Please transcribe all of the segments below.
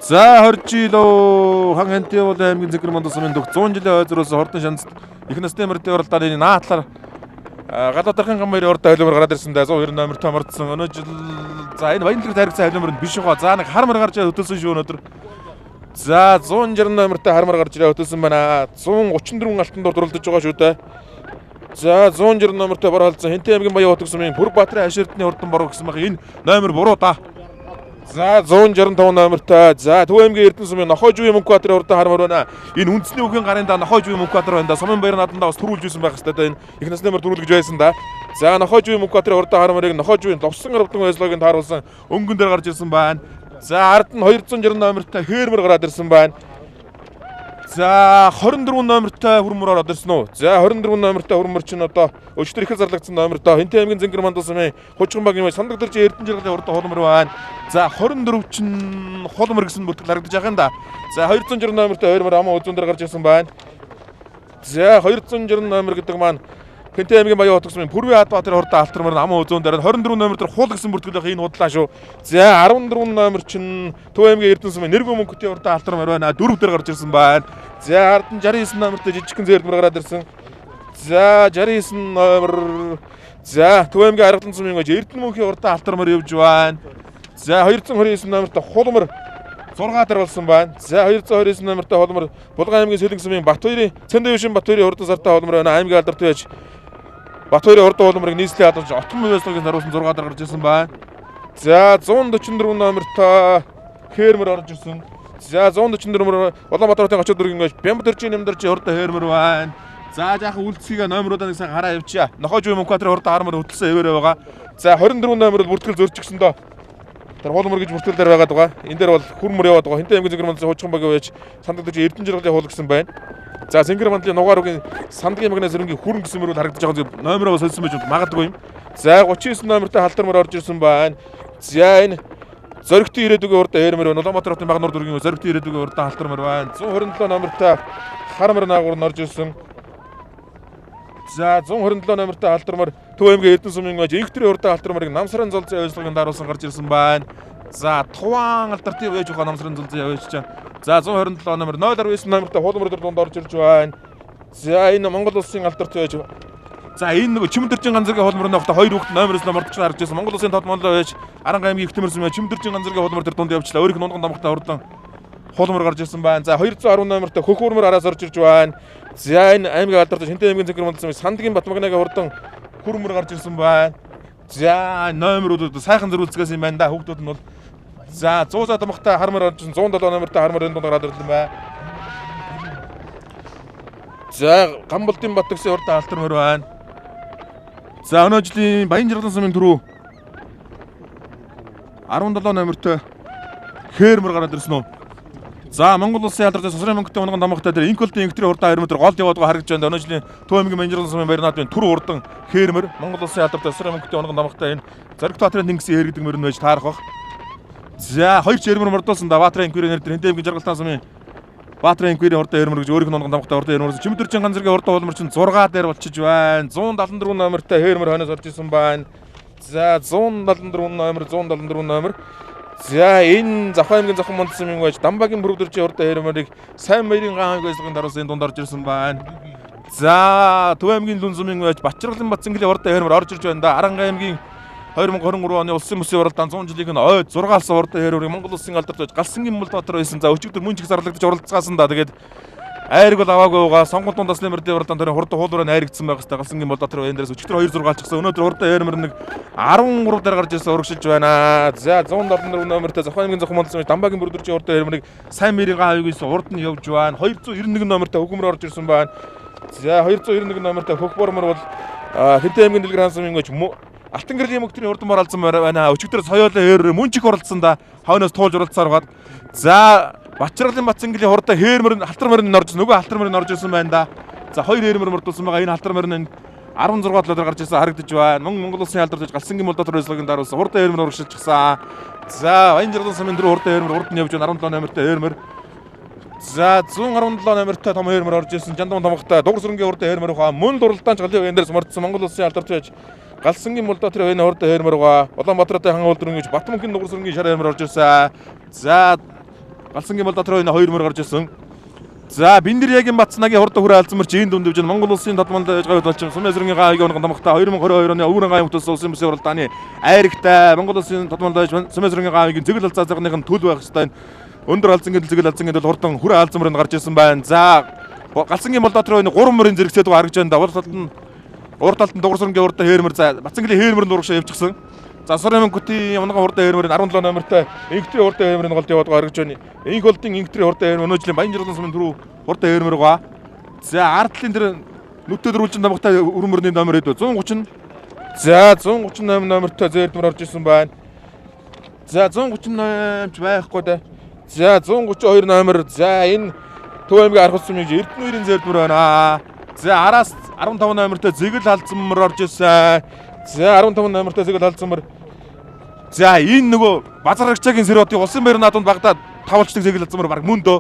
За 20 жил өө хан хэнти бол аймгийн Зэнгэр мандал сумын дөх 100 жилийн хойзроос хордон шанцд их насны мөрдийн уралдааны наатлаар Галбаатарын гам хоёрын урдаа хөлөмөр гараад ирсэн дээ. 190 номер томордсон. Өнөө жил за энэ Баянлаг таригцсан хөлөмөр нь биш хаа. За нэг хармар гарч хөтөлсөн шүү өнөөдөр. За 160 номертой хармар гарч ирээ хөтөлсөн байна. 134 алтан дур дурлаж байгаа шүү дээ. За 160 номертой бор холцсон Хэнтэй аймгийн Баян хотог сумын Пүрбаатарын хашир эрдний урдан бороо гэсэн баг энэ номер буруу да. За 165 номертой. За Төв аймгийн Эрдэнэ сумын Нохой Жуийн Мөнхбаатарын урдан хармар байна. Энэ үндэсний үгийн гарын да Нохой Жуийн Мөнхбаатар байна да. Сумын баяр наадандаа бас төрүүлж байсан байх хэвээр да. Энэ их насны номер төрүүлж байсан да. За Нохой Жуийн Мөнхбаатарын урдан хармарыг Нохой Жуийн Довсон Ардан байслагын тааруулсан өнгөн дээр гарч ирсэн байна. За ард нь 260 номертой хээрмэр гараад ирсэн байна. За 24 номертой хүрмөр ороод ирсэн үү? За 24 номертой хүрмөр чинь одоо өчтөр их зарлагдсан номер доо. Хинтээ аймгийн Зэнгэр мандал сумын хужиган багийн сандаг дэржин Эрдэнэ жаргалын урдан хулмар байна. За 24 чинь хулмар гэсэн бүртгэл харагдаж байгаа юм да. За 260 номертой хойрмор аман үзүүн дээр гарч ирсэн байна. За 260 номер гэдэг маань Хэнтэй аймгийн Баян хотог сумын Пүрвийн Хадбаатарын урдан алтармар нь аман үзүүн дээр 24 номер дээр хул гэсэн бүртгэл байх энэ худлаа шүү. За 14 номер чинь Төв аймгийн Эрдэнэ сумын Нэргүн мөнхөтийн урдан алтармар байна. Дөрөв дээр гарч ирсэн байна. За ард нь 69 номертой жижигхэн зээрдмэр гараад ирсэн. За 69 номер. За Төв аймгийн Аргалан сумын гэж Эрдэнэ мөнхийн урдан алтармар явж байна. За 229 номертой хулмар 6 дээр болсон байна. За 229 номертой хулмар Булган аймгийн Сэлэнг сумын Батбаярын Цэндэ Юшин Батбаярын урдан сартай хулмар байна. Аймгийн алдарт байж Батбаярын урдан хулмарыг нийслэлийн алдарч Отгон Мөвөслөгийн харуулсан 6 дээр гарч ирсэн байна. За 144 номертой хээрмэр орж ирсэн. За 144 номер Улаанбаатар хотын гочид дөргийн гэж Бямбадэржийн нэмдэржийн урдан хээрмэр байна. За жаахан үлдсгийг номеруудаа нэг сайн хараа явчаа. Нохой Жуй Мөнхбаатарын урдан хармар хөтөлсөн хэвээрээ байгаа. За 24 номер бол бүртгэл зөрчихсөн доо. Тэр хулмар гэж бүртгэл дээр байгаад байгаа. Энэ дээр бол хүрмөр яваад байгаа. Хинтээ аймгийн Зэнгэр мандлын хужиган багийн байж сандаг дэржин Эрдэнэ жаргалын хул гэсэн байна. За Зэнгэр мандлын нугаар үгийн сандгийн магнаа сэрэнгийн хүрэн гэсэн мөрөд харагдаж байгаа зүйл номероо сольсон байж магадгүй юм. За 39 номертой халтармар орж ирсэн байна. За энэ Зоригтын ирээдүгийн урд ээрмэр байна. Улаанбаатар хотын Багнуур дүүргийн Зоригтын ирээдүгийн урд халтармар байна. 127 номертой хармар наагур нь орж ирсэн. За 127 номертой халтармар Төв аймгийн Эрдэнэ сумын байж Инхтрийн урд халтармарыг Намсрын золзын ойслогийн даруулсан гарч ирсэн байна. За Туваан алдартын байж ухаан Намсрын золзын явж чаа. За 127 номер 0.9 номертой хулмар дээр дунд орж ирж байна. За энэ Монгол улсын алдарт байж. За энэ нөгөө Чимдэржин ганцэргийн хулмар нөхтө хоёр хүүхэд номероос номордож харж байсан. Монгол улсын тод монлоо байж Аранга аймгийн Ихтэмэр сумын Чимдэржин ганцэргийн хулмар дээр дунд явчлаа. Өөрийнх нь унган дамхтай урдан хулмар гарч ирсэн байна. За 210 номертой хөх хурмар араас орж ирж байна. За энэ аймгийн алдарт Хинтээ аймгийн Зэнгэр мандал сумын Сандгийн Батмагнагийн урдан хурмар гарч ирсэн байна. За номерууд сайхан зөрүүлцгээс юм байна да. Хүүхдүүд нь бол за 100 за дамхтай хармар орж ирсэн. 107 номертой хармар энэ дунд гараад ирлээ байна. За Гамболдын бат гэсэн урдан алтар мөр байна. За өнөө жилийн Баян жаргалан сумын түрүү 17 номертой хээрмэр гараад ирсэн үү? За Монгол улсын алдартай сусрын мөнгөтэй унган дамхтай дээр Инколдын инхтрийн урдан 2 метр голд яваад байгаа харагдаж байна. Өнөө жилийн Төв аймгийн Баян жаргалан сумын баяр наадмын түр урдан хээрмэр Монгол улсын алдартай сусрын мөнгөтэй унган дамхтай энэ Зоригт Баатарын тэнгисийн хээр гэдэг мөр нь байж таарах бах. За хоёр ч хээрмэр мордуулсан да. Баатарын инквери нэр дээр Хэнтэй аймгийн жаргалтан сумын Баатарын инквери урдан хээрмэр гэж өөрийнх нь унган дамхтай урдан хээрмэр. Чимдэрчин ганцэргийн урдан хулмар чинь 6 дээр болчиж байна. 174 номертой хээрмэр хойноос орж исэн байна. За 174 номер 174 номер. За энэ Завхан аймгийн Завхан мандал сумын байж Дамбагийн бүрдэрчийн урдан хээрмэрийг сайн баярын ган аймгийн ажиллагааны даруулсан энэ дунд орж ирсэн байна. За Төв аймгийн Лүн сумын байж Батчиргалын Батцэнгэлийн урдан хээрмэр орж ирж байна да. Аранга аймгийн 2023 оны улсын бүсийн уралдаан 100 жилийнх нь ойд 6 алсан урдан хээрмэрийг Монгол улсын алдарт байж Галсангийн Мулбаатар байсан. За өчигдөр мөн чих зарлагдаж уралцгаасан да. Тэгээд айраг бол аваагүй байгаа. Сонгон дунд таслын мөрдийн уралдаан төрийн хурдан хуулуураа найрагдсан байх хэвээр Галсангийн Мулбаатар энэ дээрээс өчигдөр 2 6 алчихсан. Өнөөдөр урдан хээрмэр нэг 13 дээр гарч ирсэн урагшилж байна. За 174 номертой Завхан аймгийн Завхан мандал сумын Дамбагийн бүрдэрчийн урдан хээрмэрийг сайн мэрийн ган авиг ийсэн урд нь явж байна. 291 номертой хөгмөр орж ирсэн байна. За 291 номертой хөх бормор бол Хэнтэй аймгийн Дэлгэр хаан сумын гэж Алтан гэрлийн мөнгөний урдан бор алдсан байна. Өчигдөр соёолын ээр мөн чих оролцсон да. Хойноос туулж оролцсоор гад. За Батчиргалын Батцэнгэлийн хурдан хээрмэр халтар мөрөнд орж нөгөө халтар мөрөнд орж ирсэн байна да. За хоёр хээрмэр мөрдүүлсэн байгаа. Энэ халтар мөрөнд 16 талаар гарч ирсэн харагдаж байна. Мөн Монгол улсын алдарт Галсангийн Молдовт урьдчилан даруулсан хурдан хээрмэр урагшилчихсан. За Баян жаргалан сумын дөрөв хурдан хээрмэр урд нь явж байна. 17 номертой хээрмэр. За 117 номертой том хээрмэр орж ирсэн. Жандам томхтой дугар сүрэнгийн хурдан хээрмэр ухаан мөн дуралдаанч галын энэ дээрс мордсон Монгол улсын алдарт байж Галсангийн Молдовт энэ хурдан хээрмэр угаа Улаанбаатарын хан улдрын гэж Батмөнхийн дугар сүрэнгийн шар хээрмэр орж ирсэн. За Галсангийн Молдотрын 2 мөр гарч ирсэн. За Бэндэрягийн Батснагийн хурдан хүрээ алзан мөрч энэ дунд дэвжин Монгол улсын тодмонд байж гавьд болчих Сумын сүрэнгийн гаавыг унган тамхтай 2022 оны өвөрн гавь хөтөлсөн улсын бүсийн уралдааны айрагтай Монгол улсын тодмонд байж Сумын сүрэнгийн гаавыг зэгэл алзаа цагных нь төл байх ёстой. Өндөр алзангийн зэгэл алзангийн төл хурдан хүрээ алзан мөрөнд гарч ирсэн байна. За Галсангийн Молдотрын 3 мөрийн зэрэгцээд байгаа харагдаж байна. Урд талд нь дугар сүрэнгийн урдаа хээрмэр за Батсангийн хээрмэр нурагшаа явчихсан. За Сурын мөнгөтийн унган хурдан хээрмэр 17 номертой Инхтрийн хурдан хээрмэрийн голд яваад байгаа харагдаж байна. Инх болдын Инхтрийн хурдан хээрмэр өнөө жилийн Баян-Жаргалан сумын түрүү хурдан хээрмэр байгаа. За ард талын тэр нүдтэй дөрвөлжин тамгатай өрөн мөрний номер хэд вэ? 130. За 138 номертой зээрдмэр орж исэн байна. За 138 ч байхгүй дээ. За 132 номер. За энэ Төв аймгийн Архас сумын Эрдэнэ хоёрын зээрдмэр байна. За араас 15 номертой зэгэл халзан мөр орж исэн. За 15 номертой зэгэл халзан мөр. За энэ нөгөө Базарагчаагийн сэротын улсын баяр наадамд багадаа тавалчдаг зэгэл халзан мөр баг мөн дөө.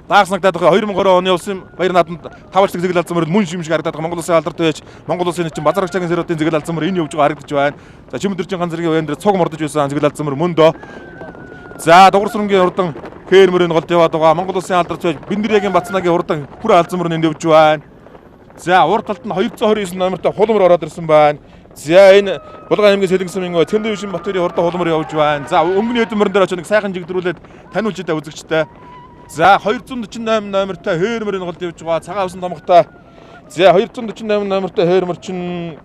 Даагс нагдаад байгаа 2020 оны улсын баяр наадамд тавалчдаг зэгэл халзан мөр мөн шим шиг харагдаад байгаа. Монгол улсын алдарт байж Монгол улсын чинь Базарагчаагийн сэротын зэгэл халзан мөр энэ явж байгаа харагдаж байна. За Чимэдэржин ганц зэргийн уян дээр цуг мордож байсан зэгэл халзан мөр мөн дөө. За дугар сүрэнгийн хурдан хээр мөрийн голд яваад байгаа. Монгол улсын алдарт байж Бэндэрягийн Батснагийн хурдан хүрээ халзан мөр энд явж байна. За урд талд нь 229 номертой хулмар ороод ирсэн байна. За энэ Булган аймгийн Сэлэнг сумын Цэндэн вишин Батөрийн хурдан хулмар явж байна. За өнгөний хэдэн мөрөн дээр очиж нэг сайхан жигдрүүлээд таниулж идэ үзэгчтэй. За 248 номертой хээр мөрийн голд явж байгаа. Цагаан авсан тамгатай. За 248 номертой хээр мөр чинь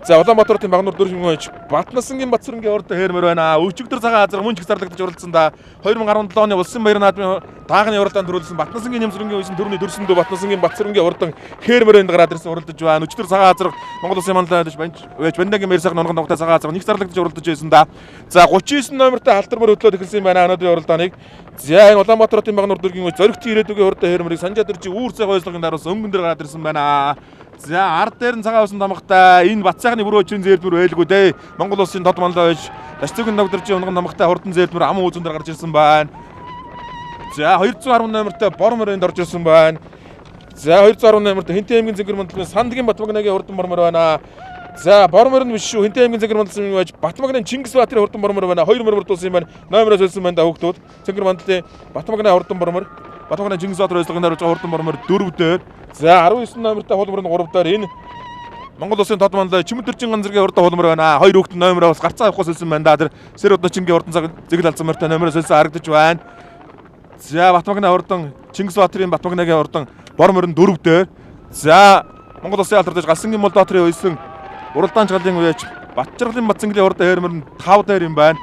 за Улаанбаатар хотын Багнуур дөрвөн хойч Батнасангийн Батсрангийн урд хээрмэр байна. Өчигдөр цагаан азар мөн ч их зарлагдаж уралдсан да. 2017 оны улсын баяр наадмын даагны уралдаанд төрүүлсэн Батнасангийн Нямсрангийн үеийн төрөний төрсөндөө Батнасангийн Батсрангийн урдан хээрмэр энд гараад ирсэн уралдаж байна. Өчигдөр цагаан азар Монгол улсын манлай байж Бандагийн баяр сайхан унган давгтай цагаан азар нэг зарлагдаж уралдаж байсан да. За 39 номертой халтар мөр хөтлөөд эхэлсэн байна өнөөдрийн уралдааныг. За энэ Улаанбаатар хотын Багнуур дөрвөн хойч зоригт ирээдүгийн урд хээрмэрийг Санжаа дөржийн үүр цай гойслогын даруус өнгөн дээр гараад ирсэн байна. За ард дээр нь цагаан авсан тамгатай энэ Батсайхны бүрөө өчрийн зээлбэр байлгүй дээ. Монгол улсын тод манлай байж Дашцүгийн ногдоржийн унган тамгатай хурдан зээлбэр аман үзэн дээр гарч ирсэн байна. За 210 номертой бор мөрөнд орж ирсэн байна. За 210 номертой Хинтэн аймгийн зэнгэр мөндлөний Сандгийн Батмагнагийн хурдан бор мөр байна. За бор мөр нь биш шүү. Хинтэн аймгийн зэнгэр мөндлөний байж Батмагнын Чингис Баатарын хурдан бор мөр байна. 2 мөр мөрдүүлсэн юм байна. Номероос хэлсэн байна да хүүхдүүд. Зэнгэр мандлын Батмагнаа хурдан бор мөр. Батмагнаа Чингис Баатар ойслогын хариулж байгаа хурдан бор мөр 4 дээр. За 19 номертой хулмөр нь 3 дээр энэ Монгол улсын тод манлай Чимэдэржин ганц зэргийн хурдан хулмөр байна. Хоёр хүүхэд номероо бас гарцаа авахаас хэлсэн байна да. Тэр сэр удначингийн хурдан цаг зэгэл алзан мортой номероос хэлсэн харагдаж байна. За Батмагнаа хурдан Чингис Баатарын Батмагнагийн хурдан бор мөр нь 4 дээр. За Монгол улсын алдар дэж Галсангийн Молдотрын уйсан уралдаан чгалын үеч Батчаргалын Батсангийн хурдан хээрмэр нь 5 дээр юм байна.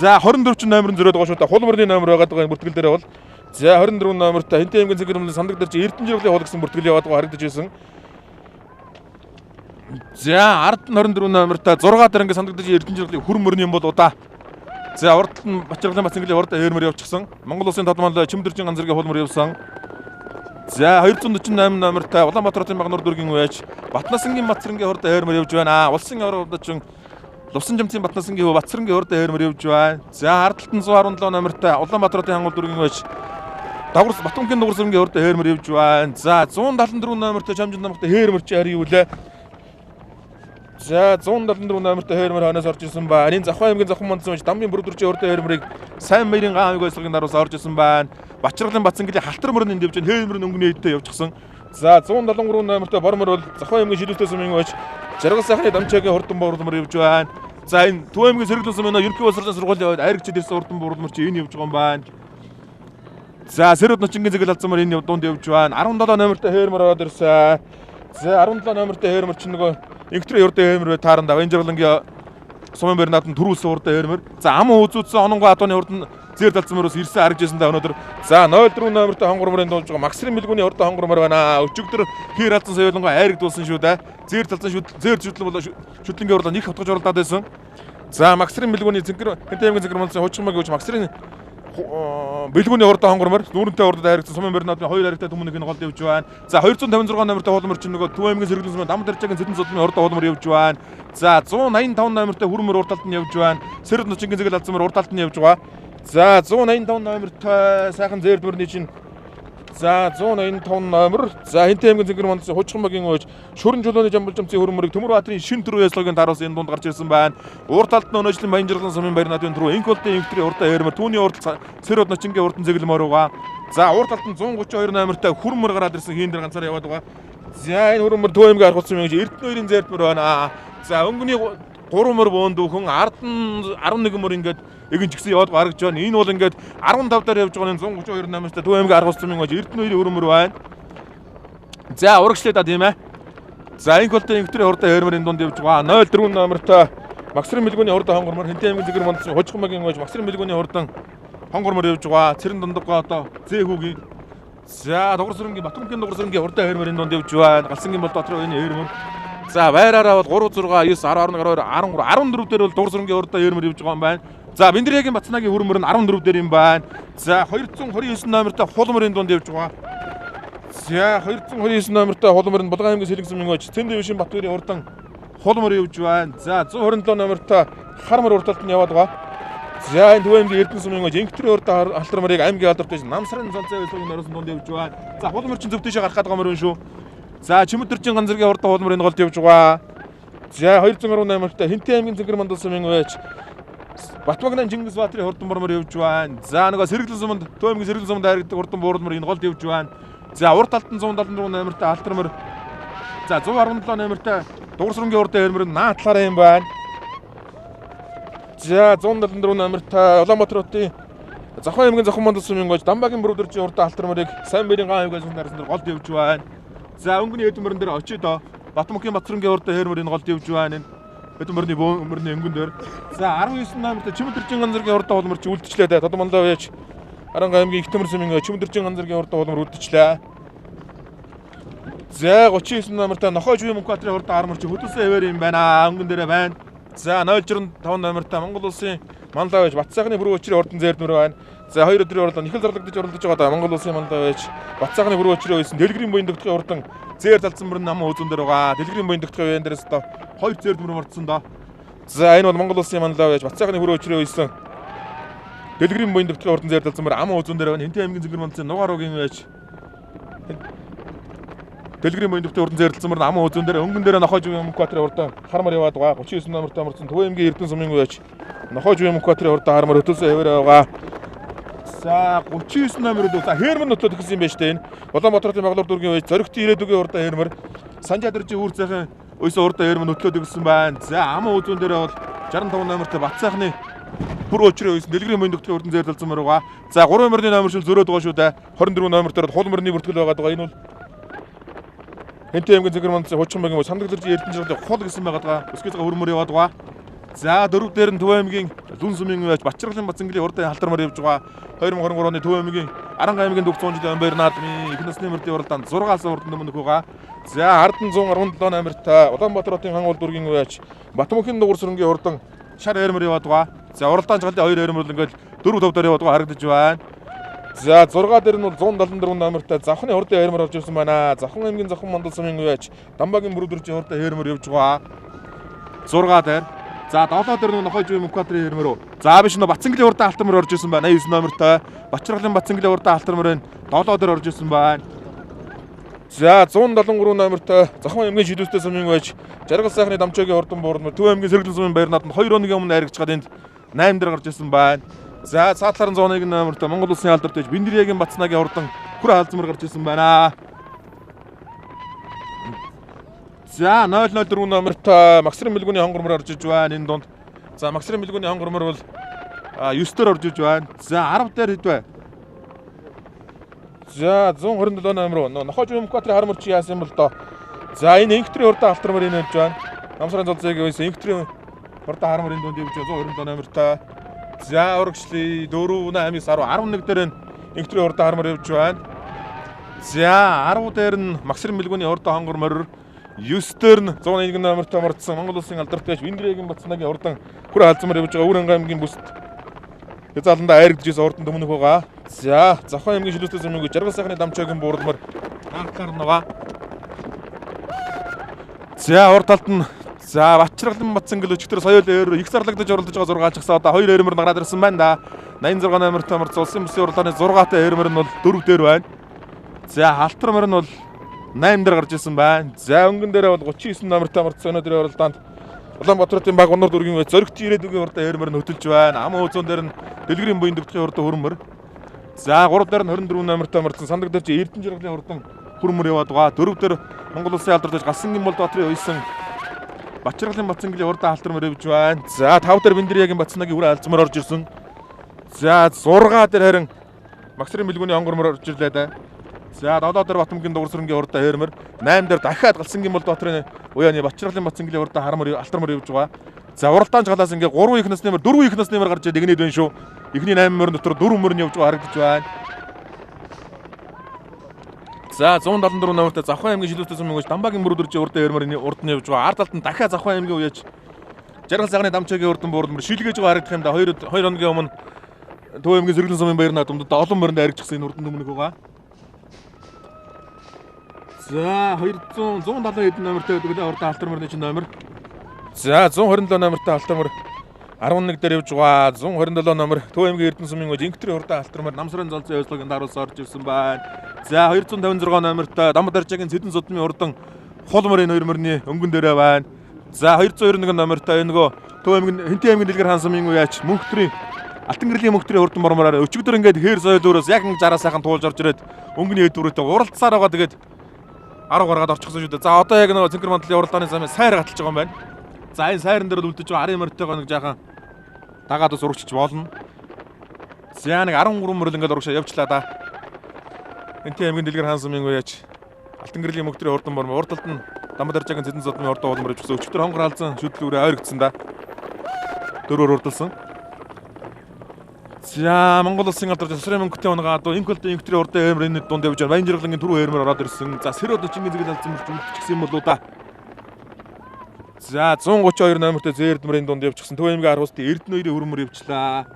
За 24 ч номер нь зөрөөд байгаа шүү дээ. Хулмөрний номер байгаад байгаа бүртгэл дээр бол за 24 номертой Хинтэн аймгийн зэнгэр өмнө сандаг дэрж Эрдэнэ жаргалын хул гэсэн бүртгэл яваад байгаа харагдаж байсан. За ард нь 24 номертой 6 дээр ингээ сандаг дэрж Эрдэнэ жаргалын хүр мөрний юм бол удаа. За урд нь Батчаргалын Батсангийн урд хээрмэр явчихсан. Монгол улсын тодмол Чимдэржин ганц зэргийн хулмөр явсан. За 248 номертой Улаанбаатар хотын Багнуур дүүргийн үеч Батнасангийн Батсрангийн урд хээрмэр явж байна. Улсын ордочин Лувсан жамцын Батнасангийн хүү Батсрангийн урд хээрмэр явж байна. За ард талд нь 117 номертой Улаанбаатар хотын хангул дүүргийн үеч Дагварс Батүнхийн дугуйсрангийн урд хээрмэр явж байна. За 174 номертой Чамжин намхтай хээрмэр чи харь юу лээ. За 174 номертой хээрмэр хойноос орж ирсэн байна. Энэ Завхан аймгийн Завхан мандсан байж Дамын бүрдүрчийн урд хээрмэрийг сайн баярын ган аймаг ойслогын даруус орж ирсэн байна. Бачаргалын Батсангийн халтар мөрөн энд явж байна. Хээрмэр нь өнгөний эдтэй явчихсан. За 173 номертой бор мөр бол Завхан аймгийн шилүүстэй сумын байж Жаргал сайхны Дамчаагийн хурдан буурлмөр явж байна. За энэ Төв аймгийн сэргэлэн сумын ерөнхий боловсролын сургуулийн хувьд айрагчид ирсэн хурдан буурлмөр чи энэ явж байгаа юм байна. За сэрүүд ночингийн зэгэл алзан мөр энэ дунд явж байна. 17 номертой хээрмэр ороод ирсэн. За 17 номертой хээрмэр чинь нөгөө Инхтрийн урдын хээрмэр бай тааранда энэ жаргалангийн сумын баяр наадманд төрүүлсэн урдын хээрмэр. За ам үзүүлсэн ононгой адууны урд нь зээр талцсан мөрөөс ирсэн харагдж байсан да өнөөдөр. За 04 номертой хонгор мөрийн дуулж байгаа Максрын мэлгүүний урдын хонгор мөр байна. Өчигдөр хэр алзан соёлонгой айрагдуулсан шүү дээ. Зээр талцсан шүд зээр шүтлэн бол шүтлэнгийн урлаа нэг хотгож уралдаад байсан. За Максрын мэлгүүний зэнкэр Хэнтэн аймгийн зэнкэр мөнсөн хуучин маг гэж Максрын бэлгүүний урдаа хонгормор нүүрэнтэй урдад хайргацсан сумын барин наадмын хоёр харигтай түмэн нэг голд явж байна. За 256 номертой хулмөр чинь нөгөө Төв аймгийн сэргэлэн сумын Дам дэржагийн сэдэн судмын урдаа хулмөр явж байна. За 185 номертой хүрмөр урд талд нь явж байна. Сэрд нучингийн зэгэл алдсан мөр урд талд нь явж байгаа. За 185 номертой сайхан зээрдмөрний чинь За 185 номер. За Хинтээ аймгийн Зэнгэр мандсан Хужихмагийн ууж Шүрэн чулууны жамбалжамцын хөрөмөрийг Төмөр Баатрын шин төрөө яслагын даруус энэ дунд гарч ирсэн байна. Урд талд нь өнөөжлийн Баянжиргалан сумын баяр наадмын түрүү Инх болдын инхтрийн урдаа эрмэр түүний урд Сэр Одночингийн урдан зэглэмөр байгаа. За урд талд нь 132 номертой хүрмөр гараад ирсэн хийн дээр ганцаар яваад байгаа. За энэ хүрмөр Төв аймгийн аргуулсан юм гэж Эрдэнэ хоёрын зээрдмөр байна. За өнгөний 3 мөр бөөн дүүхэн ард нь 11 мөр ингээд эгэн чигсэн яваад гаргаж байна. Энэ бол ингээд 15 дээр явж байгаа 132 номертой Төв аймгийн аргуулсан юм гэж Эрдэнэ хоёрын хүрмөр байна. За урагшлаа да тийм ээ. За инх болдын инхтрийн урдаа эрмэр энэ дунд явж байгаа. 04 номертой Максрын мэлгүүний урдаа хонгормор Хинтээ аймгийн Зэгэр мандсан Хужихмагийн ууж Максрын мэлгүүний урдан хонгормор явж байгаа. Цэрэн дундаггаа одоо зэхүүгийн. За дугар сүрэнгийн Батүмхийн дугар сүрэнгийн урдаа эрмэр энэ дунд явж байна. Галсангийн бол дотроо энэ эрмэр. За байраараа бол 3 6 9 10 11 12 13 14 дээр бол дугар сүрэнгийн урдаа эрмэр явж байгаа юм байна. За Бэндэрягийн Бацнагийн хүрмөр нь 14 дээр юм байна. За 229 номертой хулмөр энэ дунд явж байгаа. За 229 номертой хулмөр нь Булган аймгийн Сэлэнг сумын ууж Цэнд дэвшин Батүрийн урдан хулмөр явж байна. За 127 номертой хармар урд талд нь яваад байгаа. За энэ Төв аймгийн Эрдэнэ сумын ууж Инхтрийн урдаа алтар мөрийг аймгийн алдарт биш Намсрын цолцоо өсөгийн орсон дунд явж байна. За хулмөр чинь зөв тийшээ гарах гээд байгаа мөр юм шүү. За Чимэдэрчин ганцэргийн урдаа хулмөр энэ голд явж байгаа. За 218 номертой Хинтээ аймгийн Зэнгэр мандал сумын ууж Батмагнан Чингис Баатрын хурдан бормор явж байна. За нөгөө Сэргэлэн суманд Төв аймгийн Сэргэлэн суманд харагддаг хурдан буурлмор энэ голд явж байна. За урд талд нь 174 номертой алтар мөр. За 117 номертой дугар сүрэнгийн урдаа эрмэр наа талаараа юм байна. За 174 номертой Улаанбаатар хотын Завхан аймгийн Завхан мандал сумын гож Дамбагийн бүрүүдэрчийн урдаа алтар мөрийг сайн бэрийн ган аймгийн суманд дээр голд явж байна. За өнгөний эд мөрөн дээр очиж доо Батмөнхийн Батсрынгийн урдаа хэр мөр энэ голд явж байна. Энэ эд мөрний бөөн мөрний өнгөн дээр. За 19 номертой Чимэдэрчин ганцэргийн урдаа хулмөр чи үлдчихлээ дээ. Тодон манлаа байж Аранга аймгийн их төмөр сумын Чимэдэрчин ганцэргийн урдаа хулмөр үлдчихлээ. За 39 номертой Нохой Жуй Мөнхбаатарын урдаа армар чи хөдөлсөн хэвээр юм байна. Өнгөн дээрээ байна. За 065 номертой Монгол улсын манлай байж Бат сайхны бүрүү өчрийн урдан зээрдмөр байна. За 2 өдрийн уралдаан ихэл зарлагдаж оролдож байгаа Монгол улсын манлай байж Бат сайхны бүрүү өчрийн үйсэн Дэлгэрийн буян дөгтгийн урдан зээр залцсан мөрөн нам үзүүн дээр байгаа. Дэлгэрийн буян дөгтгийн үеэн дээрээс одоо 2 зээрдмөр мордсон доо. За энэ бол Монгол улсын манлай байж Бат сайхны бүрүү өчрийн үйсэн Дэлгэрийн буян дөгтгийн урдан зээр залцсан мөр ам үзүүн дээр байна. Хинтээ аймгийн Зэнгэр мандсан Нугааругийн байж Дэлгэрийн буян дөгтгийн урдан зээрлсэн мөр ам үзүүн дээр өнгөн дээр Нохой Жуй Мөнхбаатарын урдан хармар яваад байгаа. 39 номертой мордсон Төв аймгийн Эрдэнэ сумын байж Нохой Жуй Мөнхбаатарын урдан хармар хөтөлсөн хэвээр байгаа. За 39 номер өдөө за хээрмэр нөтлөд өгсөн юм байна шүү дээ. Энэ Улаанбаатар хотын баглуур дүүргийн байж Зоригтын ирээдүгийн урдан хээрмэр Санжаа дэржийн үүр цайхан өйсөн урдан хээрмэр нөтлөд өгсөн байна. За ам үзүүн дээр бол 65 номертой Бат сайхны бүр өчрөө өйсөн Дэлгэрийн буян дөгтгийн урдан зээрлсэн мөр байгаа. За 3 мөрний номер шил зөрөөд байгаа шүү дээ. 24 номер дээр хул мөрний бүртгэл байгаа даа. Энэ бол Хинтээ аймгийн Зэнгэр мандсан Хужихмагийн Самдагларжийн Эрдэнэ жаргалын хул гэсэн байгаа даа. Өсгийцгээ хөрмөр яваад байгаа. За 4 дээр нь Төв аймгийн Лүн сумын байж Батчиргалын Бацангийн урдын халтар мөр явж байгаа. 2023 оны Төв аймгийн Аранга аймгийн дүг 100 жилийн баяр наадмын их насны мөрдийн уралдаанд 6-аас урд өмнөх байгаа. За ард нь 117 номертой Улаанбаатар хотын хан уул дүүргийн байж Батмөнхийн дугар сүрэнгийн урдан шар эрмэр яваад байгаа. За уралдаан чагалын 2 эрмэр бол ингээд 4 5 дээр яваад байгаа харагдаж байна. За 6 дээр нь бол 174 номертой Завхны урдын эрмэр орж ирсэн байна. Завхан аймгийн Завхан мандал сумын байж Дамбагийн бүрүүдэрчийн урдын эрмэр явж байгаа. 6 дээр. За 7 дээр нь Нохой Жуй Мөнхбаатарын эрмэр үү. За биш нөө Батсангийн урдаа алтар мөр орж ирсэн байна. 89 номертой Батчиргалын Батсангийн урдаа алтар мөр энэ 7 дээр орж ирсэн байна. За 173 номертой Завхан аймгийн шилүүстэй сумын байж Жаргал сайхны Дамчоогийн урдан буурмар Төв аймгийн Сэргэлэн сумын баяр наадманд 2 хоногийн өмнө аригчгаад энд 8 дээр гарч ирсэн байна. За цаатлаар нь 101 номертой Монгол улсын алдарт байж Бэндэрягийн Бацнагийн урдан хүр хаалзмар гарч ирсэн байна. За 004 номертой Максрын мэлгүүний хонгормор орж иж байна энэ дунд. За Максрын мэлгүүний хонгормор бол 9 дээр орж иж байна. За 10 дээр хэд вэ? За 127 номер руу Нохой Жуй Мөнхбаатарын хармар чи яасан юм бол доо. За энэ Инхтрийн урдаа алтар мөр энэ явж байна. Намсрын золзойг байсан Инхтрийн урдаа хармар энэ дунд явж 127 номертой. За урагшлаа 4 8 9 10 11 дээр нь Инхтрийн урдаа хармар явж байна. За 10 дээр нь Максрын мэлгүүний урдаа хонгор морь 9 дээр нь 101 номертой мордсон Монгол улсын алдарт байж Бэндэрягийн Бацнагийн урдан хүр хаалзмар явж байгаа. Үүрэн аймгийн бүст хязгаарлалдаа айрагдж байсан урдан дөмнөх байгаа. За Завхан аймгийн шилүүстэй сумын Жаргал сайхны Дамчоогийн буурлмар анхаар нь байгаа. За урд талд нь за Батчиргалан Бацангэл өчигдөр соёл өөр их зарлагдаж оролдож байгаа 6 чагсаа одоо 2 эрмэр гараад ирсэн байна да. 86 номертой мордсон улсын бүсийн уралдааны 6-тай эрмэр нь бол 4 дээр байна. За халтар морь нь бол 8 дээр гарч ирсэн байна. За өнгөн дээрээ бол 39 номертой морцсон өнөөдрийн уралдаанд Улаанбаатарын баг Гуннар дүүргийн зоригт ирээдүгийн урдаа хээрмэр нь хөтөлж байна. Ам өөзөн дээр нь Дэлгэрийн буян дөвдхийн урдаа хөрмөр. За 3 дээр нь 24 номертой морцсон сандаг дээр чи Эрдэнэ жаргалын урдан хөрмөр яваад байгаа. 4 дээр Монгол улсын алдарт Галсангийн Болдбаатарын уйсан Бачиргалын Бацангийн урдаа халтар мөр явж байна. За 5 дээр Бэндэрягийн Бацнагийн үрэ алзмар орж ирсэн. За 6 дээр харин Магсрын бэлгүүний онгор мөр орж ирлээ да. За 7 дээр Батмгийн дугуйсрангийн урдаа хээрмэр, 8 дээр дахиад Галсангийн Болдбаатарын уяаны Бачиргалын Бацангийн урдаа хармар алтармар явж байгаа. За уралдаанч галаас ингээ 3 их насны мөр 4 их насны мөр гарч ирээд байна шүү. Эхний 8 мөрөн дотор 4 мөр нь явж байгаа харагдаж байна. За 174 номертой Завхан аймгийн шилүүтэй сум өнгөж Дамбагийн мөрөд үржи урдаа хээрмэр урд нь явж байгаа. Ард талд нь дахиад Завхан аймгийн уяаж Жаргал цагааны дамчаагийн урдан буурлмөр шилгээж байгаа харагдах юм да. 2 хоногийн өмнө Төв аймгийн Зэрэглэн сумын баяр наадамд олон мөрөнд аригдчихсан энэ урдан төмөнөг байгаа. За 200 170 хэдэн номертой байдаг лээ урдан алтар мөрний чинь номер. За 127 номертой алтар мөр 11 дээр явж байгаа. 127 номер Төв аймгийн Эрдэнэ сумын үеж Инхтрийн урдан алтар мөр Намсрын золцсон явцлагын даруулсан орж ирсэн байна. За 256 номертой Дамбадаржагийн Сэдэн судмын урдан хул мөрийн хоёр мөрний өнгөн дээрээ байна. За 291 номертой энэ нөгөө Төв аймгийн Хэнтийн аймгийн Дэлгэр хаан сумын үеач Мөнхтрийн Алтан гэрлийн мөнхтрийн урдан бормороор өчигдөр ингээд хээр соёлоороос яг 60 сайхан туулж орж ирээд өнгөний эд бүрээтэй уралдсаар байгаа. Тэгээд 10 гаргаад орчихсон шүү дээ. За одоо яг нөгөө Цэнхэр мандлын уралдааны замын сайр гаталж байгаа юм байна. За энэ сайран дээр л үлдэж байгаа арын морьтойгоо нэг жаахан дагаад бас урагчиж болно. За нэг 13 морил ингээд урагшаа явчлаа да. Энтийн аймгийн Дэлгэр хаан сумын үеач Алтан гэрлийн мөнхтрийн урдан бормор урд талд нь Дамбадаржагийн Сэдэн содмын урдан уулмар явчихсан. Өчигдөр хонгор халзан шүтлүүрээ ойргдсон да. Дөрөөр урдалсан. За Монгол улсын алдар засрын мөнгөтэй унгаад инколд инхтрийн урдан аймар энэ дунд явж байна. Баян жаргалангийн түрүү аймар ороод ирсэн. За сэрүүд чингийн зэгэл алзан мөрч үлдчихсэн юм болоо да. За 132 номертой зээрдмөрийн дунд явчихсан. Төв аймгийн 10 устын Эрдэнэ хоёрын хөрмөр явчлаа.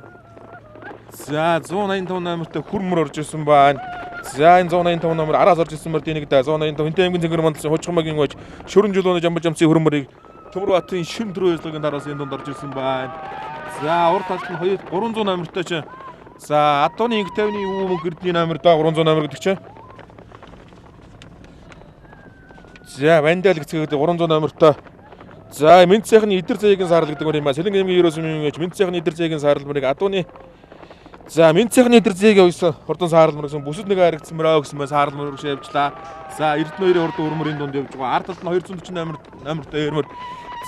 За 185 номертой хөрмөр орж ирсэн байна. За энэ 185 номер араас орж ирсэн мөр дэнэг да. 185 Хэнтэн аймгийн зэнгэр мандлын хужихмагийн гож шүрэн жулууны жамбал жамсын хөрмөрийг Төмөрбатын шин түрүү ажиллагааны дараас энэ дунд орж ирсэн байна. За урд талд нь 2 300 номертой чи за Адууны инх тавны өвөө мөнгө эрдний номер да 300 номер гэдэг чинь. За Вандал гэцгээгээд 300 номертой. За Мэнд сайхны идэр зээгийн саарл гэдэг юм ба. Сэлэнг аймгийн ерөөс юм гэж Мэнд сайхны идэр зээгийн саарл мөрийг Адууны за Мэнд сайхны идэр зээгийн уйсан хурдан саарл мөр гэсэн бүсэд нэг харагдсан мөрөө гэсэн мөн саарл мөр рүү явжлаа. За Эрдэнэ хоёрын хурдан өрмөрийн дунд явж байгаа. Ард талд нь 248 номертой өрмөр.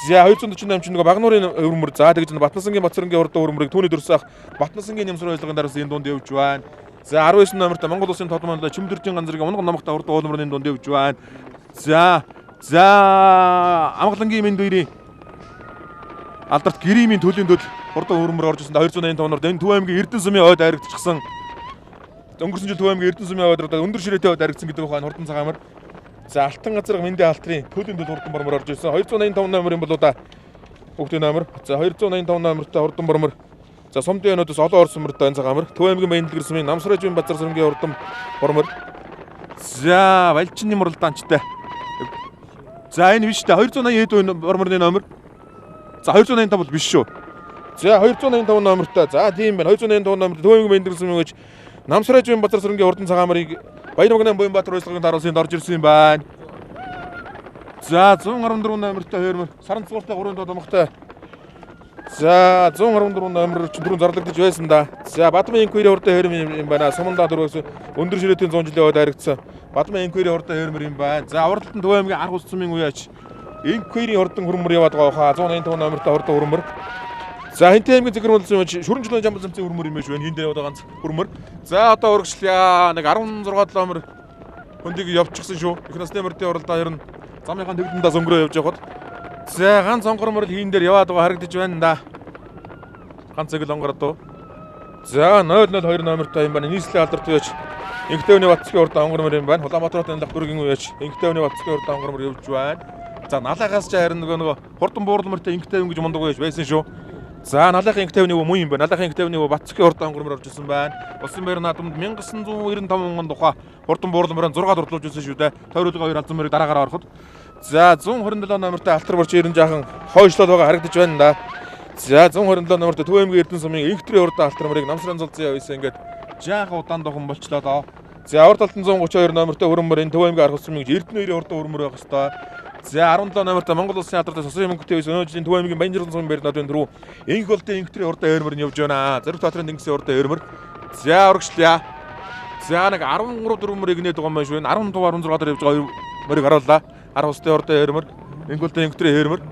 За 248 чинь нөгөө Багнуурын өрмөр. За тэгж Батнасангийн Бацрангийн хурдан өрмөрийг түүний дөрсөх Батнасангийн нэмсрэн ажиллагааны дараас энэ дунд явж байна. За 19 номертой Монгол улсын тодмон Чимдэржин ганцрын унган номхтой хурдан уулмрын дунд явж байна. За Амгалангийн мэнд үерийн алдарт Гримийн төлийн төл хурдан өрмөр орж ирсэн 285 номерт энэ Төв аймгийн Эрдэнэ сумын ойд харагдчихсан. Өнгөрсөн жил Төв аймгийн Эрдэнэ сумын ойд өндөр ширээтэй ойд харагдсан гэдэг байна хурдан цагаамар. За Алтан газар мэндийн алтрын төлийн төл хурдан бормор орж ирсэн. 285 номер юм болоо да. Хүүхдийн номер. За 285 номертой хурдан бормор. За сумдын өнөөдөөс олон орсон мөрдөө энэ цагаамар. Төв аймгийн Баян дэлгэр сумын Намсражийн базар сэрэнгийн хурдан бормор. За Валчны муралдаанчтай. За энэ биш дээ. 280 хэд борморны номер. За 285 бол биш шүү. За 285 номертой. За тийм байна. 285 номер Төв аймгийн Баян дэлгэр сумын гэж Намсражийн базар сэрэнгийн хурдан цагаамарыг Баяр Буянбаатар урьдчилан даруулсан орж ирсэн юм байна. За 114 номертой хоёрмор саран цууртай 3 доод домогтой. За 114 номер чинь түрүүн зарлагдаж байсан да. За Бадмын инквери хурдан хоёрмор юм байна. Сумандаа дөрвөөс өндөр ширээтэй 100 жилийн ойд харагдсан. Бадмын инквери хурдан хоёрмор юм байна. За урдталт нь Төв аймгийн арга ус сумын үеач инквери хурдан хөрмөр яваад байгаа хаа. 185 номертой хурдан хөрмөр. За Хэнтэн аймгийн зэгэр мөлсөн юм шүрэн жилийн жамбал замцын хөрмөр юм биш байна. Хин дээр яваад байгаа ганц хөрмөр. За одоо үргэлжлэе. Нэг 16 номер хөндийг явчихсан шүү. Их насны мөрдийн уралдаа ер нь замынхаа тэгдэндээс өнгөрөө явж явахад. За ганц онгор мөрөл хийн дээр яваад байгаа харагдаж байна да. Ганц эгэл онгор дуу. За 002 номертой юм байна. Нийслэлийн алдарт үеч Инхтэвний Батцгийн урд онгор мөр юм байна. Улаанбаатарын лах дүүргийн үеч Инхтэвний Батцгийн урд онгор мөр явж байна. За налаагаас ч харин нөгөө хурдан буурал мөртэй Инхтэвэн гэж мундаг үеч байсан шүү. За налахын инхтэвний муу юм байна. Налахын инхтэвний Батцгийн урд онгор мөр орж ирсэн байна. Улсын байр наадамд 1995 он тухай хурдан буурал мөрөн 6 дурлуулж ирсэн шүү дээ. Тойруулгаа 2 алзан мөрийг дараагаараа ороход. За 127 номертой алтар борч ерэн жаахан хойшлол байгаа харагдаж байна да. За 127 номертой Төв аймгийн Эрдэнэ сумын инхтрийн урд алтар мөрийг Намсрын золзын явсан ингээд жаахан удаан дохон болчлоо доо. За урд талд нь 132 номертой өрөмөр энэ Төв аймгийн арга сумын гэж Эрдэнэ хоёрын урдан өрөмөр байх хэвээр. За 17 номертой Монгол Улсын алдартай Сосрын мөнгөтэй байсан өнөө жилийн Төв аймгийн Баянжирган сумын байр надын рүү Инх болдын инхтрийн урдан өрөмөр нь явж байна. Зориг Татрын тэнгисийн урдан өрөмөр. За урагшлаа. За нэг 13 4 мөрийг нээд байгаа юм байна шүү. Энэ 15 16 дээр явж байгаа мөрийг харууллаа. 10 усны урдан өрөмөр. Инх болдын инхтрийн өрөмөр.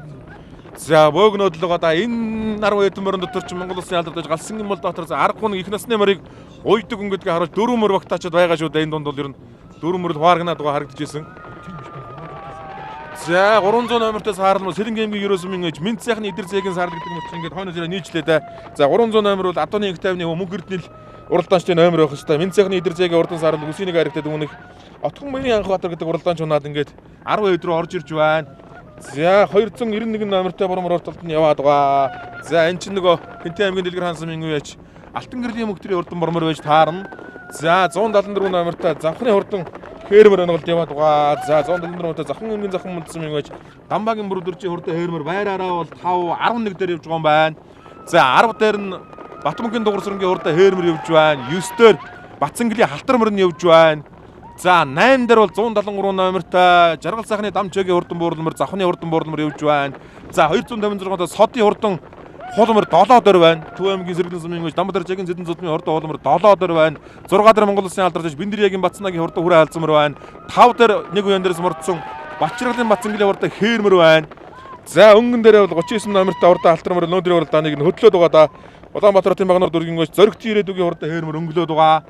За бөөгнөд л байгаа да. Энэ 10 хэдэн мөрөн дотор чи Монгол Улсын алдартай галсан юм бол дотор аргагүй нэг их насны мөрийг уйдаг хүн гэдгийг харуулж дөрвөн мөр багтаачаад байгаа шүү дээ. Энэ дунд бол ер нь дөрвөн мөр хувааргнаад байгаа харагдаж ирсэн. За 300 номертой саарлал Сэрэнг аймгийн ерөөсөн минь гэж Минт сайхны идэр зээгийн саарлал гэдэг мөрч ингээд хойно зэрэг нийжлээ дээ. За 300 номер бол Адууны инх тайвны мөнгө эрдэнэл уралдаанчдын номер байх хэвээр. Минт сайхны идэр зээгийн урдан саарлал үсийн нэг харагтад өмнөх Отхон Баярын Анхбаатар гэдэг уралдаанч унаад ингээд 12 рүү орж ирж байна. За 291 номертой бурмар урталд нь яваад байгаа. За эн чинь нөгөө Хэнтэн аймгийн Дэлгэр хаан сумын үеч Алтан гэрлийн мөнгөтрийн урдан бормор байж таарна. За 174 номертой Завхны хурдан хээрмэр онголд яваад байгаа. За 174 номертой Завхан аймгийн Завхан мөнд сумын үеч Дамбагийн бүрдэрчийн хурдан хээрмэр байраараа бол 5 11 дээр явж байгаа юм байна. За 10 дээр нь Батмөнгийн дугуйр сүрэнгийн хурдан хээрмэр явж байна. 9 дээр Батсангэлийн халтар мөр нь явж байна. За 8 дээр бол 173 номертой Жаргал сайхны дамчаагийн хурдан буурлмөр, Завхны хурдан буурлмөр явж байна. За 256 доо Содын хурдан хулмөр 7 дээр байна. Төв аймгийн сэргэлэн сумын гэж Дамбадар жагийн зэдэн зудмын хурдан хулмөр 7 дээр байна. 6 дээр Монгол Улсын алдарч Бэндэрягийн Батсанагийн хурдан хүрээ халзамар байна. 5 дээр нэг үеэн дээрс мордсон Батчиргалын Батсангэлийн хурдан хээрмэр байна. За өнгөн дээр бол 39 номертой хурдан алтармөр өнөөдрийн уралдааныг нь хөдлөөд байгаа да. Улаанбаатар хотын багнаар дүүргийн гэж Зоригт ирээдүгийн хурдан хээрмэр өнгөлөөд байгаа.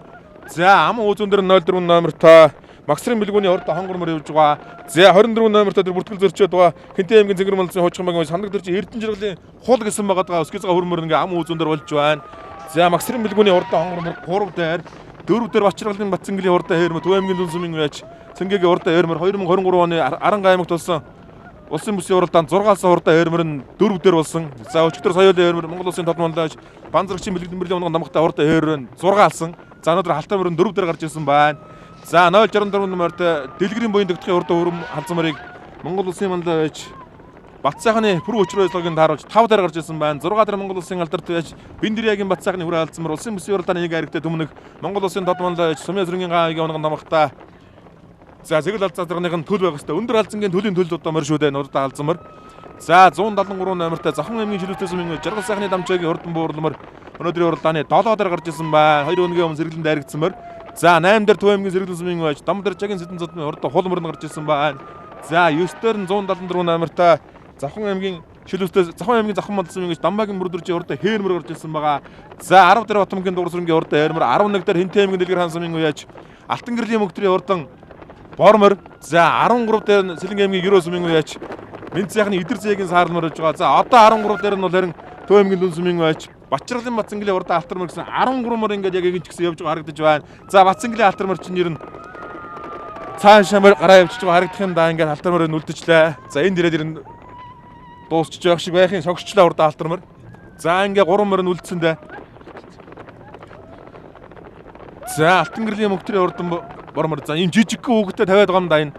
За аман үзүүн дээр 04 номертой Максрын бэлгүүний урд хонгор мөр явж байгаа. За 24 номертой тэр бүртгэл зөрчөөд байгаа. Хэнтэн аймгийн Зэнгэр малцын хуучин багийн сандаг дэрж Эрдэнэ жаргалын хул гэсэн байгаа даа. Өсгийцгаа хөрмөр ингээ аман үзүүн дээр болж байна. За Максрын бэлгүүний урд хонгор мөр 3 дээр 4 дээр Батчиргалын Батсангэлийн урд хээрмэр Төв аймгийн Дүнсүмийн байж Цэнгэгийн урд хээрмэр 2023 оны Аранга аймагт болсон Улсын бүсийн уралдаанд 6 алсан урдаа хээрмэр нь 4 дээр болсон. За өчигдөр соёлын хээрмэр Монгол Улсын толмонлож Банзрагчийн бэлгэдэн мөрлийн унган намхтай урдаа хээрмэр нь 6 алсан. За өнөөдөр халтар мөрөн 4 дээр гарч ирсэн байна. За 064 номертой Дэлгэрийн буян дэгдэхин урдаа өрөм халзан мөрийг Монгол Улсын манлай байж Бат сайхны пүрэв өчрөө ажиллагааг тааруулж 5 дээр гарч ирсэн байна. 6 дээр Монгол Улсын алдарт байж Бэндэрягийн Бат сайхны хүрээ халзан мөр Улсын бүсийн уралдааны нэг айрагтай түмнэх Монгол Улсын тод манлай байж Сумын зүргийн гаавын унган намхтай. За зэгэл алзаа заргных нь төл байх хэвээр. Өндөр алзангийн төлийн төлд одоо мөр шүү дээ. Нурдаа алзан мөр. За 173 номертой Завхан аймгийн шилүүтэй сумын Жаргал сайхны дамчаагийн хурдан буурлмөр өнөөдрийн уралдааны 7 дээр гарч ирсэн байна. 2 өдрийн өмнө сэргэлэн дайрагдсан мөр. За 8 дээр Төв аймгийн сэргэлэн сумын байж Дамдар жагийн сэдэн зодны хурдан хул мөрн гарч ирсэн байна. За 9 дээр нь 174 номертой Завхан аймгийн шилүүтэй Завхан аймгийн Завхан малсан гэж Дамбагийн мөрдөржийн хурдан хээр мөр гарч ирсэн байгаа. За 10 дээр Батмөнгийн дугуйр сүрэнгийн хурдан хээр мөр 11 дээр Хинтэн аймгийн Дэлгэр хаан сумын үеж Алтан гэрлийн мөнгөтрийн хурдан бормор. За 13 дээр нь Сэлэнг аймгийн Ерөө сумын үеж Минт сайхны идэр зээгийн саарлмар гэж байгаа. За одоо 13 дээр нь бол харин Төв аймгийн Дүн сумын үеж Батчиргалын Батсангэлийн урдан алтар мөр гэсэн 13 мөр ингээд яг ингэ ч гэсэн явж байгаа харагдаж байна. За Батсангэлийн алтар мөр чинь ер нь цаашаа мөр гараа явчихж байгаа харагдах юм да. Ингээд алтар мөрөөр нүлдэжлээ. За энэ дээрээ ер нь дуусчих явах шиг байхын согсчлаа урдан алтар мөр. За ингээ 3 мөр нь үлдсэн дээ. За Алтан гэрлийн мөнгөтрийн урдан бормор. За ийм жижигхэн хүүхэдтэй тавиад байгаа юм да энэ.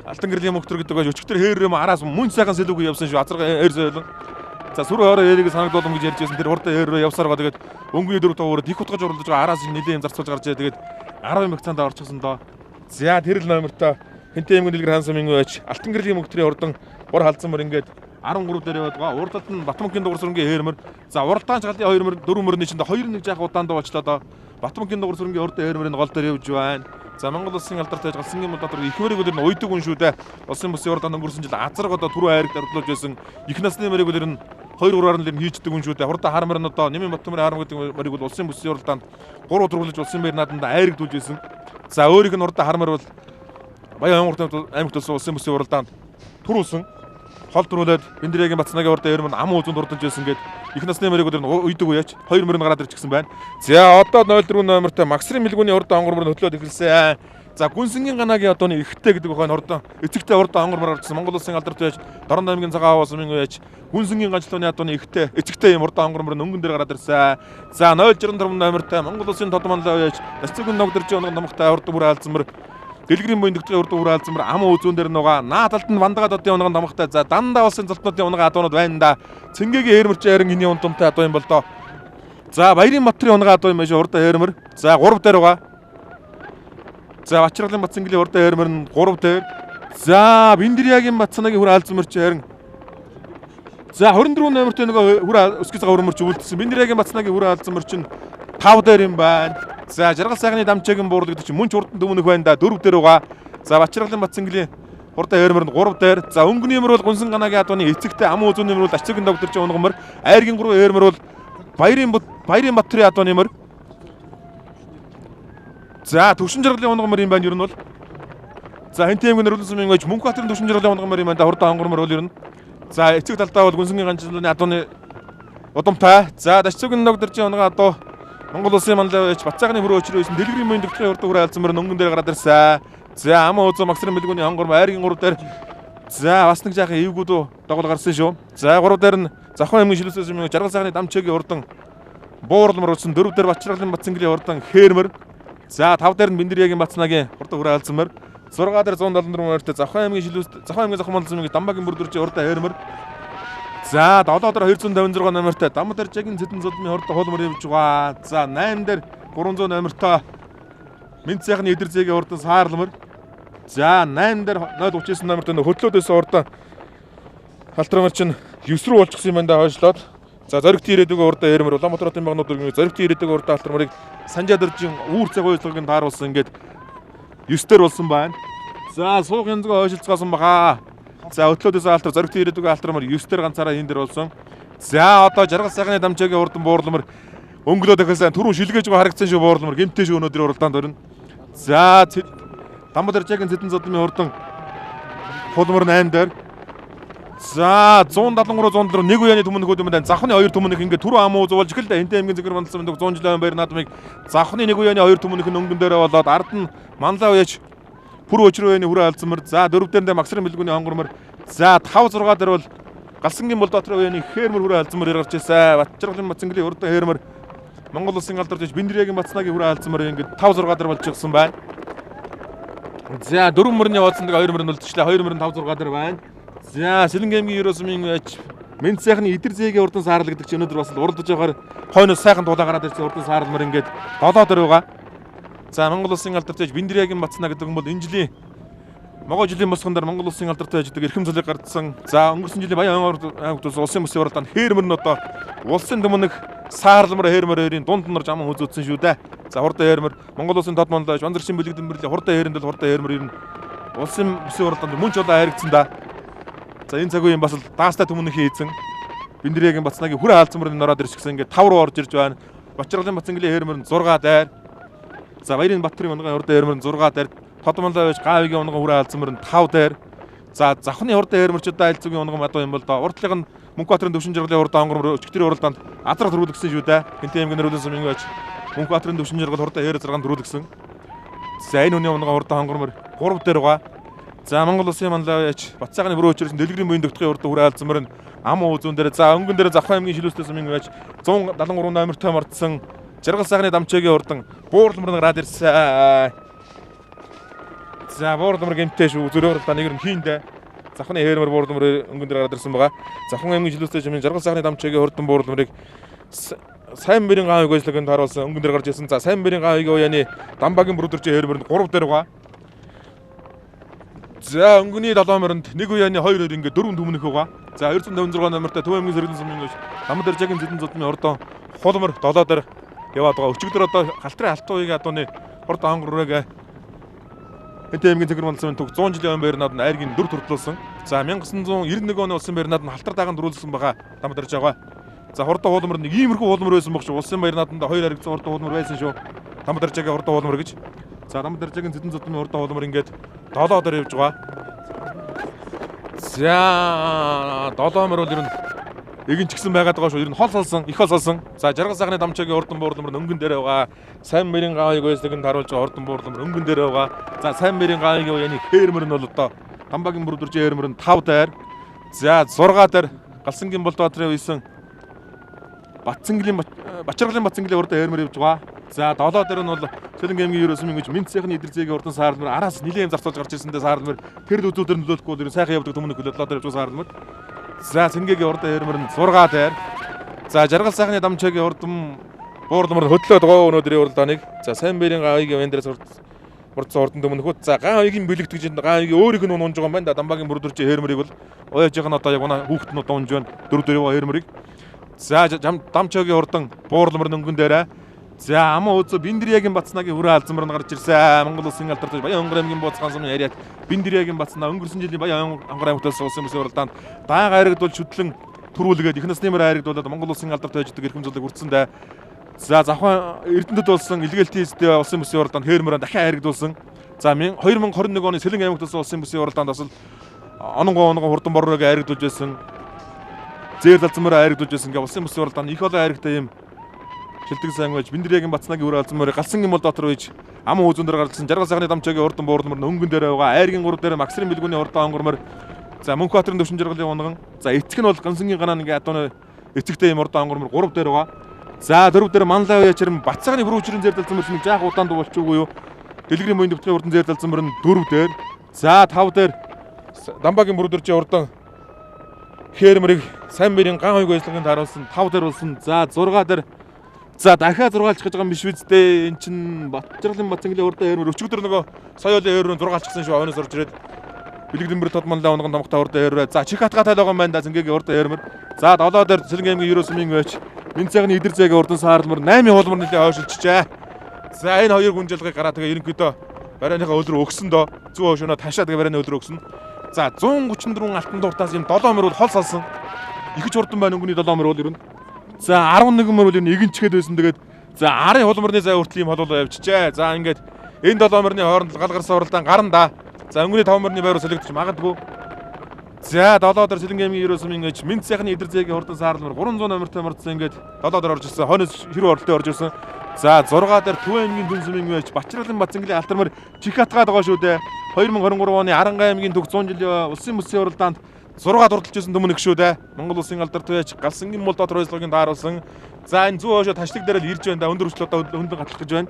Алтан гэрлийн мөнгөтөр гэдэг байж өчигдөр хээр юм араас мөн сайхан сэлүүг явсан шүү. Азарга эр соёлон. За сүрэ орой эрийг санагдуулам гэж ярьж байсан. Тэр урдаа эр рүү явсаар байгаа. Тэгээд өнгөний 4 5 өрөөд их утгаж уралдаж байгаа араас их нэлээд юм зарцуулж гарч ирээ. Тэгээд 10 мягцаанд орчихсон доо. За тэр л номертой Хэнтэн аймгийн Дэлгэр хаан сумын байж Алтан гэрлийн мөнгөтрийн урдан бор халзан мөр ингээд 13 дээр яваад байгаа. Урдалд нь Батмөнгийн дугуйр сүрэнгийн хээр мөр. За уралдаанч галын 2 мөр 4 мөрний чинд 2 нэг жаах удаан дуу очлоо доо. Батмөнгийн дугуйр сүрэнгийн урд ээр мөрийн гол дээр явж байна. За Монгол Улсын алдартай галсангийн мөр дотор их мөрийг өдөр нь уйдаг хүн шүү дээ. Улсын бүсийн уралдаанд өнгөрсөн жил азарга одоо түрүү айрагт орлуулж байсан. Их насны мөрийг өдөр нь 2 3-аар нь хийждэг хүн шүү дээ. Хурдан хар мөр нь одоо Нэмийн Батмөрийн хар гэдэг мөрийг бол улсын бүсийн уралдаанд 3 өдөр хүлээж улсын баяр наадамд айрагдуулж байсан. За өөрийнх нь урдан хар мөр бол Баян аймагт аймагт болсон улсын бүсийн уралдаанд түрүүлсэн. Хол түрүүлээд Бэндэрягийн Батсанагийн урдаа ер нь ам үзүнд урдалж байсан гээд их насны мөрийг өдөр нь уйдаг үеч 2 мөрөнд гараад ирчихсэн байна. За одоо 04 номертой Максрын мэлгүүний урдаа онгор мөр хөтлөөд эхэлсэн. За Гүнсэнгийн ганагийн одооны ихтэй гэдэг бохойн урдаа эцэгтэй урдаа онгор мөр орчихсон. Монгол Улсын алдарт байж Дорнод аймгийн цагаан аваа сумын үеч Гүнсэнгийн ганцлууны одооны ихтэй эцэгтэй юм урдаа онгор мөр өнгөн дээр гараад ирсэн. За 064 номертой Монгол Улсын тод манлай үеч Нацгийн ногдоржийн унган намхтай урд бүр алзан мөр Дэлгэрийн буян дэгтгэхийн урд үрээ алзамар ам үзүүн дээр нугаа наа талд нь Вандгаа додын унган дамхтай. За дандаа улсын золтнуудын унгаа адуунууд байна да. Цэнгэгийн ээрмэр чи харин энэний унтамтай адуу юм бол доо. За Баярын Батрын унгаа адуу юм байна шүү урдаа ээрмэр. За 3 дээр байгаа. За Бачиргалын Бацангийн урдаа хээрмэр нь 3 дээр. За Бэндэрьягийн Бацанагийн хүрээ алдсан мөр чи харин. За 24 номертой нөгөө хүрээ өсгөж байгаа өрмөр чи үлдсэн. Бэндэрьягийн Бацанагийн хүрээ алдсан мөр чинь 5 дээр юм байна. За Жаргал сайхны дамчаагийн буурал гэдэг чинь мөн ч урдан төмөнөх байна да. 4 дээр байгаа. За Бачиргалын Бацангийн хурдан хээрмэр нь 3 дээр. За өнгөний мөр бол Гүнсэн ганагийн адууны эцэгтэй ам үзүүний мөр бол Ачцгийн догдорч унгамөр. Айргийн 3 хээрмэр бол Баярын Батрын адууны мөр. За Төвшин жаргалын унгамөр юм байна ер нь бол. За Хэнт аймгийн Нөрөлсөн сумын гэж Мөнхбаатарын Төвшин жаргалын унгамөр юм байна да. Хурдан онгормор бол ер нь. За эцэг талдаа бол Гүнсэнгийн ганцлууны адууны удамтай. За Дашцүгийн догдорч унган адуу Монгол улсын манлай байж Бацаагны хөрөө өчрөө байсан Дэлгэрийн мөн дэгтгэхийн урд хүрээ алдсан мөр өнгөн дээр гараад ирсэн. За ам өөзөө Максрын бэлгүүний онгор айргийн 3 дээр. За бас нэг жаахан эвгүүд догол гарсан шүү. За 3 дээр нь Завхан аймгийн шилүүсээс юм Жаргал сайхны дамчаагийн урдан буурламар утсан 4 дээр Бачиргалын Бацангийн урдан хээрмэр. За 5 дээр нь Бэндэрьягийн Бацнагийн урдан хүрээ алдсан мөр. 6 дээр 174 мөртэй Завхан аймгийн шилүүс Завхан аймгийн Завхан манлай сумын Дамбагийн бүр дөржийн урдан хээрмэр. За 7 дээр 256 номертой Дамбар Жагийн Цэдэн зулмын хурд хулмар явж байгаа. За 8 дээр 300 номертой Мэнд сайхны эдэр зээгийн урдан саарламар. За 8 дээр 039 номертой хөтлөөд байсан урдан халтрамар чинь 9 рүү болчихсон юм байна да хойшлоод. За зоригтын ирээдүгөө урдан эрмэр Улаанбаатар хотын багнууд дүргийн зоригтын ирээдүгөө урдан халтрамарыг Санжаа дөржин үүр цаг ойцлогыг тааруулсан ингээд 9 дээр болсон байна. За суух янзгаа хойшилцгаасан баха. За өтлөөдөөс алтар зоригтын ирээдүгөө алтармар 9 дээр ганцаараа энэ дээр болсон. За одоо Жаргал сайхны дамчаагийн урдан буурлмар өнгөлөө дахиасан түрүү шилгээж байгаа харагдсан шүү буурлмар гэмтэй шүү өнөөдрийн уралдаанд өрнө. За Дамбар Жагийн Цэдэн зодмын урдан хулмар 8 дээр. За 173 104 нэг уяаны түмэн нөхөд юм байна. Завхны 2 түмэн нөх ингээд түрүү ам ууз болж эхэллээ. Энтэй аймгийн зэгэр мандалсан мэнд 100 жилийн баяр наадмыг завхны нэг уяаны 2 түмэн нөх нь өнгөн дээрээ болоод ард нь манлай уяач Пүр өчрөө уяаны хүрээ алдсан мөр. За 4 дээр Максрын бэлгүүний онгормор. За 5 6 дээр бол Галсангийн Болдотрын уяаны хээрмэр хүрээ алдсан мөр гарч ирсэн. Батчиргалын Бацангийн урдан хээрмэр Монгол улсын алдарч Бэндэрьягийн Бацнагийн хүрээ алдсан мөр ингээд 5 6 дээр болж ирсэн байна. За 4 мөрний яваадсан нэг 2 мөрөнд үлдчихлээ. 2 мөрөнд 5 6 дээр байна. За Сэлэнг аймгийн Ерөөсмийн Мэнд сайхны эдэр зээгийн урдан саарл гэдэг чинь өнөөдөр бас уралдаж явахаар хойноос сайхан тулаа гараад ирсэн урдан саарл мөр ингээд 7 дээр байгаа. За Монгол улсын алдарч Бэндэрьягийн Бацнаа гэдэг нь бол энэ жилийн Могой жилийн босгон дээр Монгол улсын алдартай байдаг эрхэм зүйлийг гардсан. За өнгөрсөн жилийн Баян аймагт улсын бүсийн уралдаанд хээрмэр нь одоо улсын төмөнөх саарламар хээрмэр хоёрын дунд нь орж аман үзүүлсэн шүү дээ. За хурдан хээрмэр Монгол улсын тод монлож Банзаршин бэлэг дэмбэрлээ хурдан хээрэмдэл хурдан хээрмэр ер нь улсын бүсийн уралдаанд мөн ч одоо харагдсан да. За энэ цаг үеийн бас л даастай төмөнхийн эзэн Бэндэрьягийн Бацнагийн хүрээ хаалцсан мөрний нороод ирчихсэн ингээд 5 руу орж ирж байна. Бачиргалын Бацангийн хээрмэр нь 6 дайр. За Баярын Батрын унган хурдан хээрмэр нь 6 дайр. Тодмонлоо байж Гавигийн унган хүрээ алдсан мөр нь 5 дээр. За завхны хурдан хээрмэр ч одоо айл зүгийн унган мадуу юм бол доо. Урдлыг нь Мөнхбаатарын Төвшин жаргалын хурдан онгор өчигдрийн уралдаанд азрах төрүүлгсэн шүү дээ. Хэнтэй аймгийн Нөрөлөн сумын байж Мөнхбаатарын Төвшин жаргал хурдан хээр 6 төрүүлгсэн. За энэ хүний унган хурдан онгор мөр 3 дээр байгаа. За Монгол улсын манлай байж Батцаагны бүрөө өчрсөн Дэлгэрийн буян дөгтхийн хурдан хүрээ алдсан мөр нь ам уузүүн дээр. За өнгөн дээр завхан аймгийн шилүүстэй сумын байж 173 номертой мордсон Жаргал сайхны дамчаагийн хурдан буурлмөр нь гараад ирсэн. За буурлмөр гэмтэй шүү. Зөрөөр л да нэг нь хийндэ. Завхны хээрмэр буурлмөр өнгөн дээр гараад ирсэн байгаа. Завхан аймгийн шилүүстэй сумын Жаргал сайхны дамчаагийн хурдан буурлмөрийг сайн бэрийн гаавыг ажиллагаанд харуулсан өнгөн дээр гарч ирсэн. За сайн бэрийн гаавыг уяаны Дамбагийн бүрдэрч хээрмэр нь 3 дээр байгаа. За өнгөний 7 мөрөнд нэг уяаны 2 2 ингээд 4 түмнэх байгаа. За 256 номертой Төв аймгийн сэргэлэн сумын Дамбар Жагийн Цэдэн зодмын урдан хулмар 7 дээр яваад байгаа. Өчигдөр одоо халтрын алтан уягийн адууны хурд онгор үрээгээ Энтэй аймгийн цэгэр мандалсан төг 100 жилийн өмнө байрнаад нь айргийн 4 төртлүүлсэн. За 1991 оны улсын байрнаад нь халтар даган дөрүүлсэн байгаа. Дамбар байгаа. За хурдан хуулмар нэг иймэрхүү хуулмар байсан баг шүү. Улсын байрнааданд 2 харагдсан хурдан хуулмар байсан шүү. Дамбар Жагийн хурдан хуулмар гэж. За Дамбар Жагийн Цэдэн зодмын хурдан хуулмар ингээд 7 дээр явж байгаа. За 7 мөр бол ер нь эгэн ч гэсэн байгаад байгаа шүү. Ер нь хол салсан, их хол салсан. За Жаргал сайхны дамчаагийн хурдан буурлмар өнгөн дээр байгаа. Сайн мөрийн гаавыг ойслог нь харуулж байгаа хурдан буурлмар өнгөн дээр байгаа. За сайн мөрийн гаавыг уяаны хээрмэр нь бол одоо Дамбагийн бүрдэрч хээрмэр нь 5 дээр. За 6 дээр Галсангийн Болдбаатарын үйсэн Батцангийн Бачиргалын Батцангийн хурдан хээрмэр явж байгаа. За 7 дээр нь бол Сэлэнг аймгийн ерөөсөн ингэж Мэнд сайхны эдэр зээгийн хурдан саарлмар араас нилээн зарцуулж гарч ирсэндээ саарлмар тэр л үзүүдэр нөлөөлөхгүй бол ер нь сайхан явдаг түмэн нөхөл 7 дээр явж байгаа саарлмар. За Сэнгээгийн хурдан хээрмэр нь 6 дээр. За Жаргал сайхны дамчаагийн хурдан буурлмар хөдлөөд байгаа өнөөдрийн уралдааныг. За сайн бэрийн гавьгийн энэ дээрээс Мордсон хурдан дөмнөхүүд. За ган хоёгийн бэлэгдэж ган хоёгийн өөрийнх нь унж байгаа юм байна да. Дамбагийн бүрдэрч хээрмэрийг бол ояжийнх нь одоо яг унаа хүүхэд нь одоо унж байна. 4 дээр яваа хээрмэрийг. За дамчогийн хурдан буурлмар нөнгөн дээрээ. За аман үзүү Бэндэрьягийн Бацнаагийн хүрээ алзамар нь гарч ирсэн. Монгол улсын алдартай Баян Хонгор аймгийн Бууцгаан сумын яриад Бэндэрьягийн Бацнаа өнгөрсөн жилийн Баян Хонгор аймагт болсон улсын бүсийн уралдаанд даанга айрагдуул шүтлэн төрүүлгээд их насны мөр айрагдуулаад Монгол улсын алдартай байж эрхэм зүйлийг хүртсэн дээ. За завхан Эрдэнэтэд болсон илгээлтийн эзэдээ улсын бүсийн уралдаанд хээрмөрөө дахин айрагдуулсан. За 2021 оны Сэлэнг аймагт болсон улсын бүсийн уралдаанд бас ононгоо ононгоо хурдан боррог айрагдуулж байсан. Зээр залзамаар айрагдуулж байсан. Ингээ улсын бүсийн уралдаанд их олон айрагтай юм шилдэг сайн байж Бэндэрьягийн Бацнаагийн хүрээ алзамаар галсан юм бол дотор үйж аман үзүүн дээр гаралсан жаргал сайхны дамчаагийн хурдан буурлмар өнгөн дээр байгаа. Айргийн 3 дээр Максрын бэлгүүний хурдан онгормор. За Мөнхбаатарын төвшин жаргалын унган. За эцэг нь бол Гансангийн ганаа нэг адууны эцэгтэй юм хурдан онгормор 3 дээр байгаа. За 4 дээр Манлай уячрын Бацааны бүрүүчрэн зэр далзамар нэг жаах удаан дуу болчихгүй юу? Дэлгэрийн буян төвчний хурдан зэр далзамар нь 4 дээр. За 5 дээр Дамбагийн бүрүүдэрчийн хурдан хээрмэрийг сайн бэрийн ган хоёг ажиллагаанд харуулсан 5 дээр болсон. За 6 дээр за дахиад 6-алчих гэж байгаа юм биш үсттэй. Эн чин Батжиргалын Бацангийн урдаа хээрмэр өчигдөр нөгөө соёолын хээрмэр 6-алчихсан шүү. Хойноос орж ирээд бэлэг дэмбэр тод манлай унган домгтой урдаа хээрмэр. За чих хатгаа тайл байгаа юм байна да зингээгийн урдаа хээрмэр. За 7 дээр Сэлэнг аймгийн Ерөө сумын байж Минцайгны идэр зээгийн урдан саарлмар 8-ын хулмар нэлээ хойшилчжээ. За энэ хоёр гүнжэлгийг гараа тэгээ ерөнхийдөө барайныхаа өдөр өгсөн доо. Зүү хошноо ташаа тэгээ барайны өдөр өгсөн. За 134 алтан дууртаас юм 7 мөр бол хол салсан. Ихэж хурдан байна өнгөний 7 мөр бол ер нь. За 11 мөр бол ер нь игэнчгээд байсан. Тэгээд за арын хулмарны зай хүртэл юм холуулаа явчихжээ. За ингээд энэ 7 мөрний хооронд гал гарсан уралдаан гарна да. За өнгөний 5 мөрний байр солигдож магадгүй. За 7 дээр Сэлэнг аймгийн Ерөө сумын гэж Минц сайхны идэр зээгийн хурдан саарлмар 300 номертой мордсон ингээд 7 дээр орж ирсэн. Хойноос хэрэг оролттой орж ирсэн. За 6 дээр Төв аймгийн Дүн сумын гэж Бачралан Бацангийн алтармар чих хатгаад байгаа шүү дээ. 2023 оны Аранга аймгийн төг 100 жилийн улсын бүсийн уралдаанд 6 дурдалж ирсэн төмөн шүү дээ. Монгол улсын алдар туяач Галсангийн мул дотор ажиллагааг дааруулсан. За энэ зүү хойшоо ташлаг дээр л ирж байна да. Өндөр хүчл одоо хөндлөн гатлах гэж байна.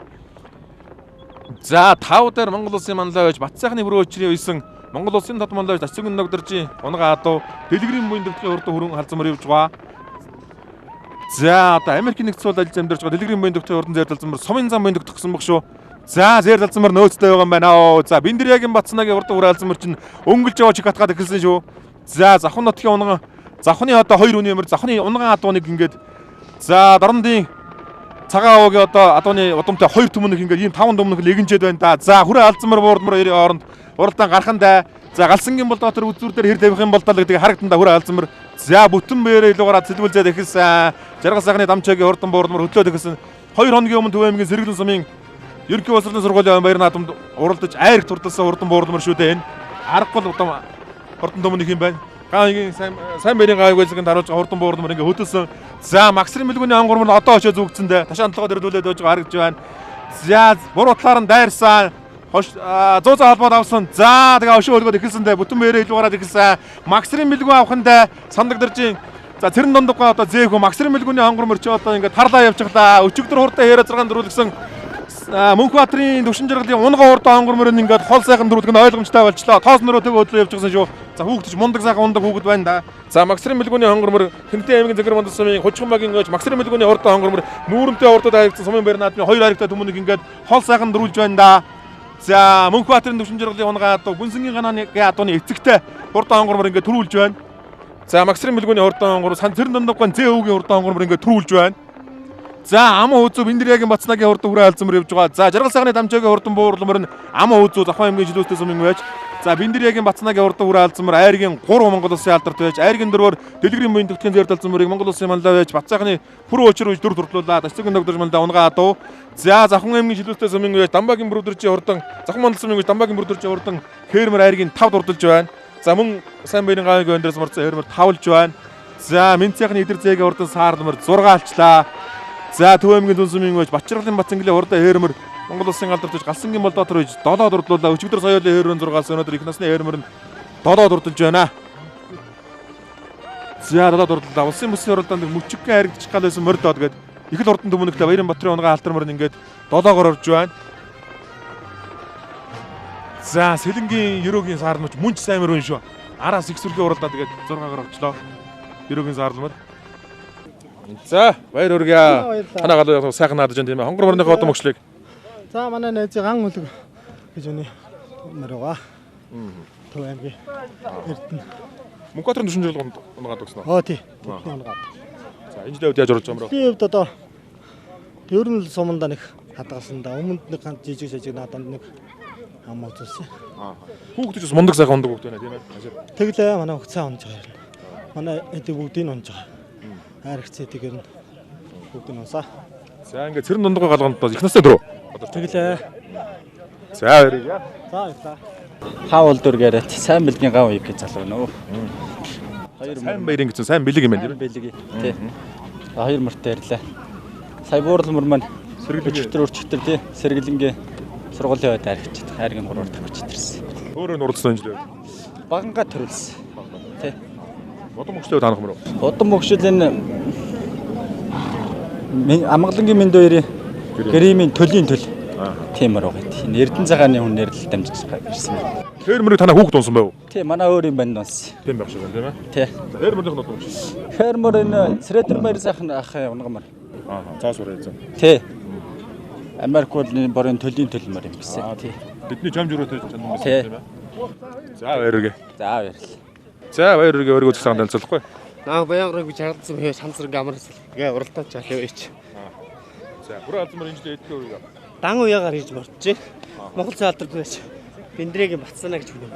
За 5 дээр Монгол улсын манлай байж Батсайхны бүрэн өчрийн үйсэн Монгол улсын тод манлай байж Тацүгэн ногдоржийн унгаа адуу Дэлгэрийн буян дэвтгийн урд хүрэн халзамар явж байгаа. За одоо Америкийн нэгдсэн улс ажил амьдарч байгаа Дэлгэрийн буян дэвтгийн урдан зэр далзамар сумын зам буян дөгтгсөн баг шүү. За зэр далзамар нөөцтэй байгаа юм байна. За Бэндэрьягийн Бацнаагийн урдан хүрэн халзамар чинь өнгөлж яваа чиг хатгаад эхэлсэн шүү. За Завхан нутгийн унган Завхны одоо 2 хүний өмөр Завхны унган адууныг ингээд за Дорнодын цагаан овогийн одоо адууны удамтай 2 төмөнөх ингээд ийм 5 төмөнөх легэнчээд байна да. За хүрээ алзамар буурдмар хоёрын хооронд уралдаан гархан да. За галсангийн бол дотор үзүүр дээр хэр тавих юм бол даа гэдэг харагдан да хүрээ алзамар. За бүтэн бээрээ илүү гараад сэлбэлзээд эхэлсэн. Жаргал сайхны дамчаагийн хурдан буурдмар хөдлөөд эхэлсэн. 2 хоногийн өмнө Төв аймгийн Сэргэлэн сумын ерөнхий боловсролын сургуулийн баяр наадамд уралдаж айраг турдалсан хурдан буурдмар шүү дээ энэ. Аргагүй удам хурдан төмөнөх юм байна. Гаангийн сайн бэрийн гайг байлганд харуулж хурдан буурдмар ингээ хөдөлсөн. За Максрын бэлгүүний онгормор нь одоо очоо зүгдсэн дээ. Ташаан толгой дөрдүүлээд байж байгаа харагдж байна. За буруу талаар нь дайрсан. Хош зүү заа холбоод авсан. За тэгээ өшөө хөлгөөд эхэлсэн дээ. Бүтэн бээрээ илүү гараад эхэлсэн. Максрын бэлгүү авах нь дээ. Сандаг дэржин. За цэрэн дундаггүй одоо зээх үү. Максрын бэлгүүний онгормор чи одоо ингээ тарлаа явчихлаа. Өчигдөр хурдан хэрэг 6 дөрвөлгсөн. Мөнхбаатарын төвшин жаргалын унгаа хурдан онгормор нь ингээд хол сайхан дөрвөлг нь ойлгомжтой болчлоо. Тоос нөрөө төг хөдлөө явчихсан шүү. За хүүхдч мундаг сайхан ундаг хүүхэд байна да. За Максрын бэлгүүний хонгормор Хэнтэн аймгийн Зэгэр мандал сумын Хужхан багийн гойж Максрын бэлгүүний хурдан хонгормор нүүрэнтэй хурдад хаягдсан сумын баяр наадмын хоёр харигтай төмөнийг ингээд хол сайхан дөрүүлж байна да. За Мөнхбаатарын төвшин жаргалын унгаа адуу Гүнсэнгийн ганааны адууны эцэгтэй хурдан хонгормор ингээд төрүүлж байна. За Максрын бэлгүүний хурдан хонгор сан цэрэн дундаггүй зээ өвгийн хурдан хонгормор ингээд төрүүлж байна. За аман үзүү Бэндэрьягийн Бацнаагийн хурдан хүрээ алзамар явж байгаа. За жаргал сайхны дамжаагийн хурдан буурлмар нь аман үзүү Завхан аймгийн жилүүстэй сумын байж. За Бэндэрьягийн Бацнаагийн хурдан хүрээ алзамар айргийн 3 Монгол улсын алдарт байж. Айргийн 4-өр Дэлгэрийн буян төвтгийн зэр далзамрыг Монгол улсын манлай байж. Бацаахны хүрүү өчр үеж 4 турдлуулаа. Тацүгэн догдорж мандаа унгаа адуу. За Завхан аймгийн жилүүстэй сумын байж. Дамбагийн бүрдэрчийн хурдан Завхан мандал сумын байж Дамбагийн бүрдэрчийн хурдан хээрмэр айргийн 5 дурдалж байна. За мөн сайн баярын гавыг өндөрс морцсон хээрмэр 5-лж байна. За Минцяхны идэр зээгийн хурдан саарлмар 6 алчлаа. За Төв аймгийн Дүн сумын байж Батчиргалын Бацангийн хурдан хээрмэр Монгол улсын алдарт байж Галсангийн бол дотор байж 7 дурдлуулаа. Өчигдөр соёолын хээрмэр 6-аас өнөөдөр их насны хээрмэр нь 7 дурдалж байна. За 7 дурдлаа. Улсын бүсийн уралдаанд мөчгэн харагдчих гал байсан морь доод гээд их л хурдан төмөнөгтэй Баярын Батрын унгаа алтармар нь ингээд 7-гоор орж байна. За Сэлэнгийн Ерөөгийн саарнууч мөн ч сайн мөр шүү. Араас их сүргийн уралдаа тэгээд 6-гаар орчлоо. Ерөөгийн саарлмар. За баяр хүргье. Танаа галуу сайхан наадаж байна тийм ээ. Хонгор морныхоо удам өгчлийг. За манай найзын ган хөлөг Хижүүний мөр байгаа. Төв аймгийн Эрдэнэ. Мөнхбаатарын түвшин жаргал унгаад өгсөн үү? Оо тий. Тэдний унгаад. За энэ жилийн хувьд яаж орж байгаа юм бэ? Би хувьд одоо ер нь л суманда нэг хадгалсан да. Өмнөд нэг ганц жижиг шажиг нааданд нэг ам үзүүлсэн. Аа. Хүүхдүүд бас мундаг сайхан ундаг хүүхд байна тийм ээ. Тэглээ манай хөгцөө унж байгаа юм. Манай эдэг бүгдийг нь унж байгаа. Хайрагц эдэг ер нь бүгдийг нь унсаа. За ингээд цэрэн дундгой галганд бас их настай дөрөв. Тэглээ. За баярлалаа. За баярлалаа. Хаавал дүргээрээ сайн бэлгийн гав ийг гэж залуу нөө. Хоёр Сайн баярын гэсэн сайн бэлэг юм байна тийм ээ. бэлэг тий. Хоёр мөртэй ирлээ. Сая буурал мөр маань Сэргэлэнгийн- өчтөр өрчтөр тий сэргэлэнгийн сургуулийн хувьд архич хайргийн гурвар тавьж ирсэн. Өөрөө нурлсан энэ жилийн хувьд. Багангаа төрүүлсэн. Тий. Удам мөгчлөө танах мөрөө. Удам богшил энэ Амгалангийн мэнд хоёрын гримийн төлийн төл. Тийм мөр байгаа. Энэ Эрдэнэ цагааны хүнээр л дамжиж ирсэн. Тэр мөрийг танаа хүүхд унсан байв. Тий, манай өөр юм банд унсан. Тийм байх шиг байна тийм ээ. Тий. За тэр мөрийнх нь удам мөгч. Фермер энэ Срэдер баяр сайхан ахын унгамар. Аа. Зоос ураа эзэн. Тий. Америк бол энэ борын төлийн төлмөр юм гэсэн. Тий. Бидний жам журуутай чанар байсан Тий. тийм ээ. За баярлалаа. За баярлалаа. За баярлалаа өргөө үзэх цагаан танилцуулахгүй. Наа баянгарыг би чарлсан хөө шамсраг амарсан. Гээ уралдаач жаал яваач. За хүрээ алзмар энэ жилийн эдгээр үеийг. Дан уяагаар хийж морджээ. Монгол цай алдар байж Бэндрэгийн батсана гэж хүнээ.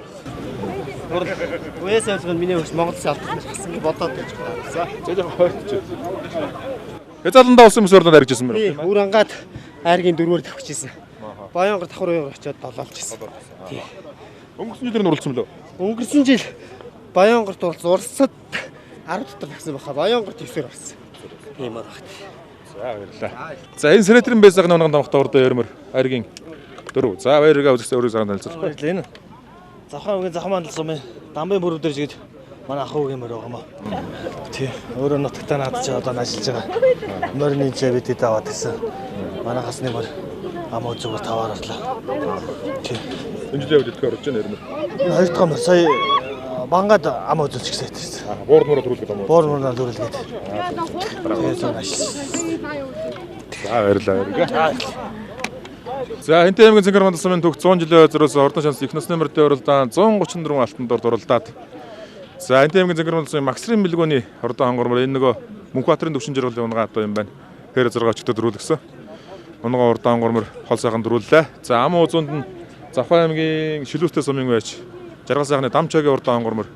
Урал уяас ойлгох нь миний хөвч Монгол цай алдар хасан гэж бодоод байж байгаа. За жоохон хойч. Хязааландаа улсын бүс орлоод арилжсэн мөр. Би үр ангаад айргийн дөрвөөр тавьчихсан. Баянгар давхар уяагаар очиод долоолж ирсэн. Тий. Өнгөрсөн жилээр нурлсан мөлөө. Өнгөрсөн жил Баянгарт уралц урсад 10 дотор тавьсан баха. Баянгарт 9-өр орсон. Тийм аа. За баярлалаа. За энэ Срэтрийн бэсэг нунган тамхтай урдаа өрмөр айргийн дөрөв. За баяргаа үзэгсээ өрөө цагаан танилцуулахгүй. Баярлалаа энэ. Завхан үгийн завхан мандал сумын дамбын бүрүүдэр жигд манай ах уугийн мөр байгаа мó. Тий. Өөрөө нутагтаа наад чи одоо ажиллаж байгаа. Морины чэ бид хэд аваад ирсэн. Манайхаас нэг мөр ам зүгээр таваар орлоо. Тий. Энэ жилийн хувьд эдгээр орж байна өрмөр. Энэ хоёр дахь мөр сая бангад ам үзүүлж гисэн ирсэн. Буур мөрө төрүүлэх юм уу? Боор мөрнөө төрүүлгээд. Тэгээ зөв ажилласан. За баярлалаа баярлалаа. За Хэнтэй аймгийн Цэнхэр мандал сумын төгс 100 жилийн хойзроос ордон шанс их насны мөрдөө уралдаан 134 алтан дор уралдаад. За Хэнтэй аймгийн Цэнхэр мандал сумын Максрын бэлгүүний ордон хонгормор энэ нөгөө Мөнхбаатарын төвшин жаргалын унгаа одоо юм байна. Тэр 6 өчтөд дөрүүлгсэн. Унгаа урдаан хонгормор хол сайхан дөрүүллээ. За Аман узуунд нь Завхаа аймгийн Шилүүстэй сумын байж Жаргал сайхны Дамчаагийн урдаан хонгормор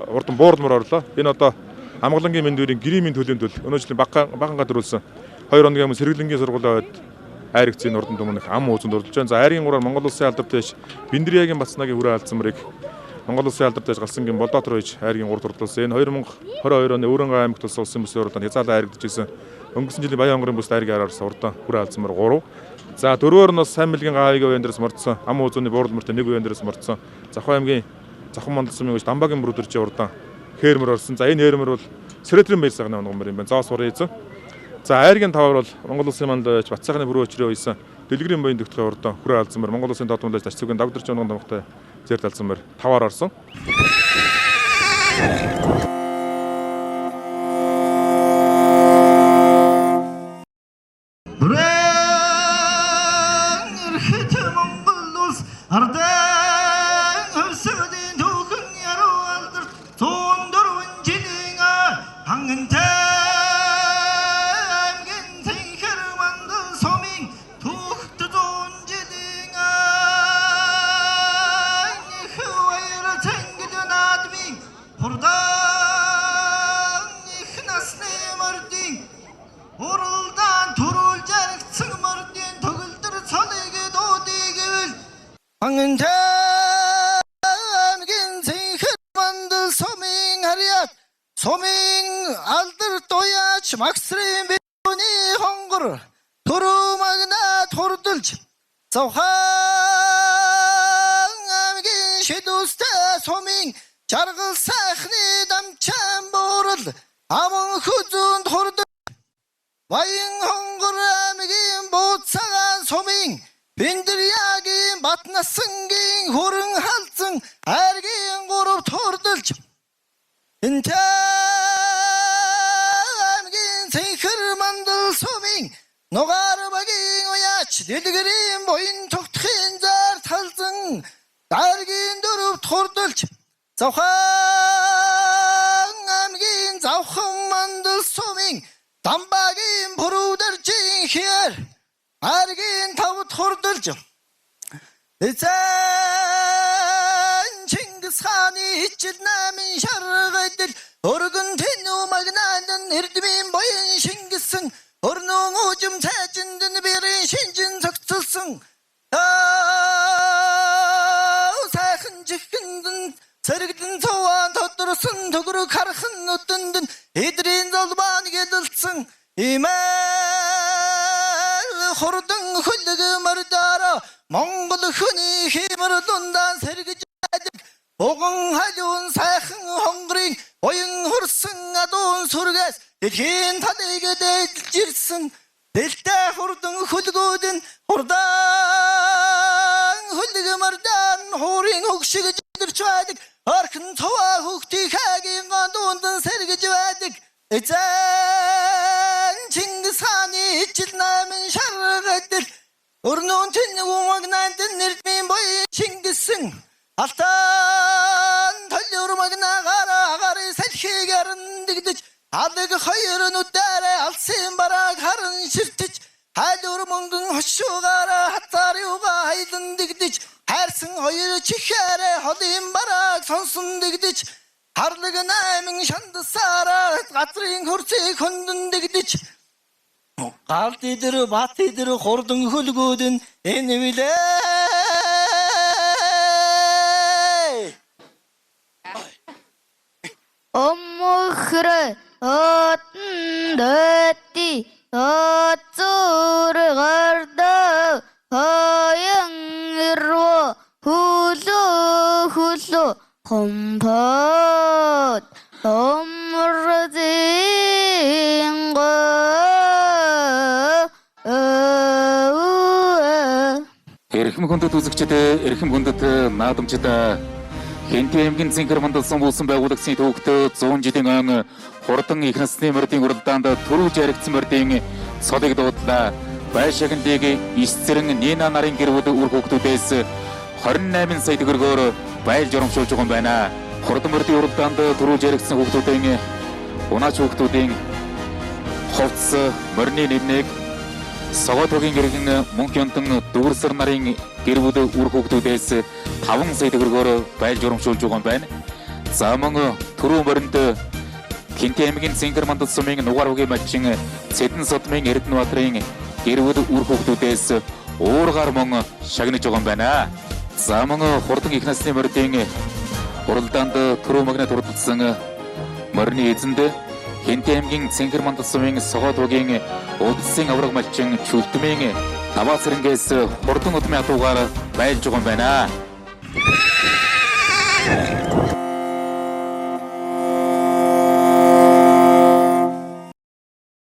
урдан бууралмор орлоо. Энэ одоо Амгалангийн мэндүүрийн Гримийн төлийн төл өнөө жилийн багангаа дөрүүлсэн. 2 хоногийн өмнө Сэргэлэнгийн сургуулийн хойд айрэгцийн урдан түмэнх ам узуунд оролцож байна. За айргийн гураар Монгол улсын алдартай ш Бэндэрягийн Бацнагийн хүрээ алдсан мөрийг Монгол улсын алдартай ш Галсангийн Болдоотор хийж айргийн гурд оролцсон. Энэ 2022 оны Өрөнгө аймагт тулсан улсын бүсийн уралдаанд хязгаарлан айрагдаж ирсэн. Өнгөрсөн жилийн Баян хонгорын бүст айргийн араар орсон урдан хүрээ алдсан мөр 3. За дөрвөөр нь бас сайн мэлгийн гавьяагийн уян дээрс мордсон. Ам узууны буурал мөртөө нэг уян дээрс мордсон. Завхан аймгийн Завхан мандал сумын гэж Дамбагийн бүр өдөржийн урдан хээрмөр орсон. За энэ хээрмөр бол Срэтрийн баяр сайхны унгамөр юм байна. Зоос урын эзэн. За айргийн таваар бол Монгол улсын мандал байж Бат сайхны бүрэн өчрөө уйсан Дэлгэрийн буян дөгтгөө урдан хүрээ алдсан мөр Монгол улсын доод мандал Ташцүгийн догдорч унган тамхтай зэр талсан мөр таваар орсон. Бүрэн эрхэт Монгол улс ардын хөвсөдийн түүхэн яруу алдарт 104 жилийн хангантай аймгийн Цэнхэр мандал сумын түүхт 100 жилийн их баяр цэнгэл наадмын хурдан их насны мордын уралдаан төрүүлж аригдсан мордын төгөлдөр цолыг дуудъя гэвэл Хангантай аймгийн Цэнхэр мандал сумын харьяат сумын алдар дуяач Максрын бивний хонгор төрөө магнаад хурдалж Завхан аймгийн шилүүстэй сумын жаргал сайхны дамчаан буурал аман хөзөнд хурдалж Баян хонгор аймгийн бууцагаан сумын Бэндэрягийн Батнасангийн хүрэн халзан айргийн гуравт хурдалж Энтэй аймгийн Цэнхэр мандал сумын Нугаар багийн уяач Дэлгэрийн буян тогтхын зар талсан халзан дайргийн дөрөвт хурдалж Завхан аймгийн Завхан мандал сумын Дамбагийн пүрүвдэржийн хэр аргийн тавд хурдалж Эзэн Чингис хааны ичил намын шаргадэл өргөн тэнүү магнаан эрдмийн буян шингэсэн өрнөн үжим цайжинд нь бэрийн шинжин цогцолсон сайхан чихэнд цэрэгдэн цуваан тодорсон төгрөг хархан нүдэнд нь эдрийн золбаан гэлэлцэн имэл хурдан хөлөг мордороо Монгол хүний хэмэр лундаан сэргэж байдаг буган халиун сайхан хонгорын буян хурсан адуун сүргээс дэлхийн талыг дээдэлж ирсэн дэлтэй хурдан хөлгүүд нь хурдан хөлөг мордон хуурын хөгшиг жидэрч байдаг орхон цуваа хүүхдийн хайгийн дуундан сэргэж байдаг эзэн Чингис хааны ичил намын шаргадэл өрнөн тэнэг умагнаанд нэрдмийн буян шингэсэн алтан толиур магнаагаараа агарын салхийг арандэгдэж алаг хоёр нүдээрээ алсын барааг харан ширтэж хайлуур мөнгөн хошуугаараа хазаар юугаа хайлан дэгдэж хайрсан хоёр чихээрээ холын барааг сонсон дэгдэж харлаг найман шандасаараа газрын хөрсийг хөндөр дэгдэж галд идэр бат идэр хурдан хөлгүүд нь энэ билээ. Өмөхрө өтөндөти өцөр гардаа хаян ирво хүлөө хүлөө хомпот омрзинго Эрхэм хүндэт үзэгчид, эрхэм хүндэт наадамчид, Хэнтэй аймгийн Цэнхэр мандалсан булсан байгуулагчны төвөгт 100 жилийн өн хурдан их насны мордын уралдаанд түрүүлж яригдсан мордын цолыг дуудлаа. Байшаагнлыг Исцэрэн Нина нарын гэр бүл үр хүүхдүүдээс 28 сая төгрөгөөр байлж урамшуулж байгаа юм байна. Хурдан мордын уралдаанд түрүүлж яригдсан хүүхдүүдийн унаач хүүхдүүдийн хувцас морины нэмнийг Согоотогийн иргэн мөнх юнтан дүгэрсэр нарын гэр бүл үр хүүхдүүдээс 5 сая төгрөгөөр байлж урамшуулж байгаа юм байна. За мөн түрүү моринд Хинтээ аймгийн Цэнхэр мандал сумын нугаар үгийн малчин Цэдэн содмын Эрдэнэбаатарын гэр бүл үр хүүхдүүдээс уургаар мөн шагнаж байгаа юм байна. За мөн хурдан их насны мордын уралдаанд түрүү магнат уралдсан морины эзэнд Хинтээ аймгийн Цэнхэр мандал сумын Согоотогийн Удсын авраг малчин Чүлтмийн даваа цэрэнгээс хурдан удмын хатуугаар байлж байгаа юм байна.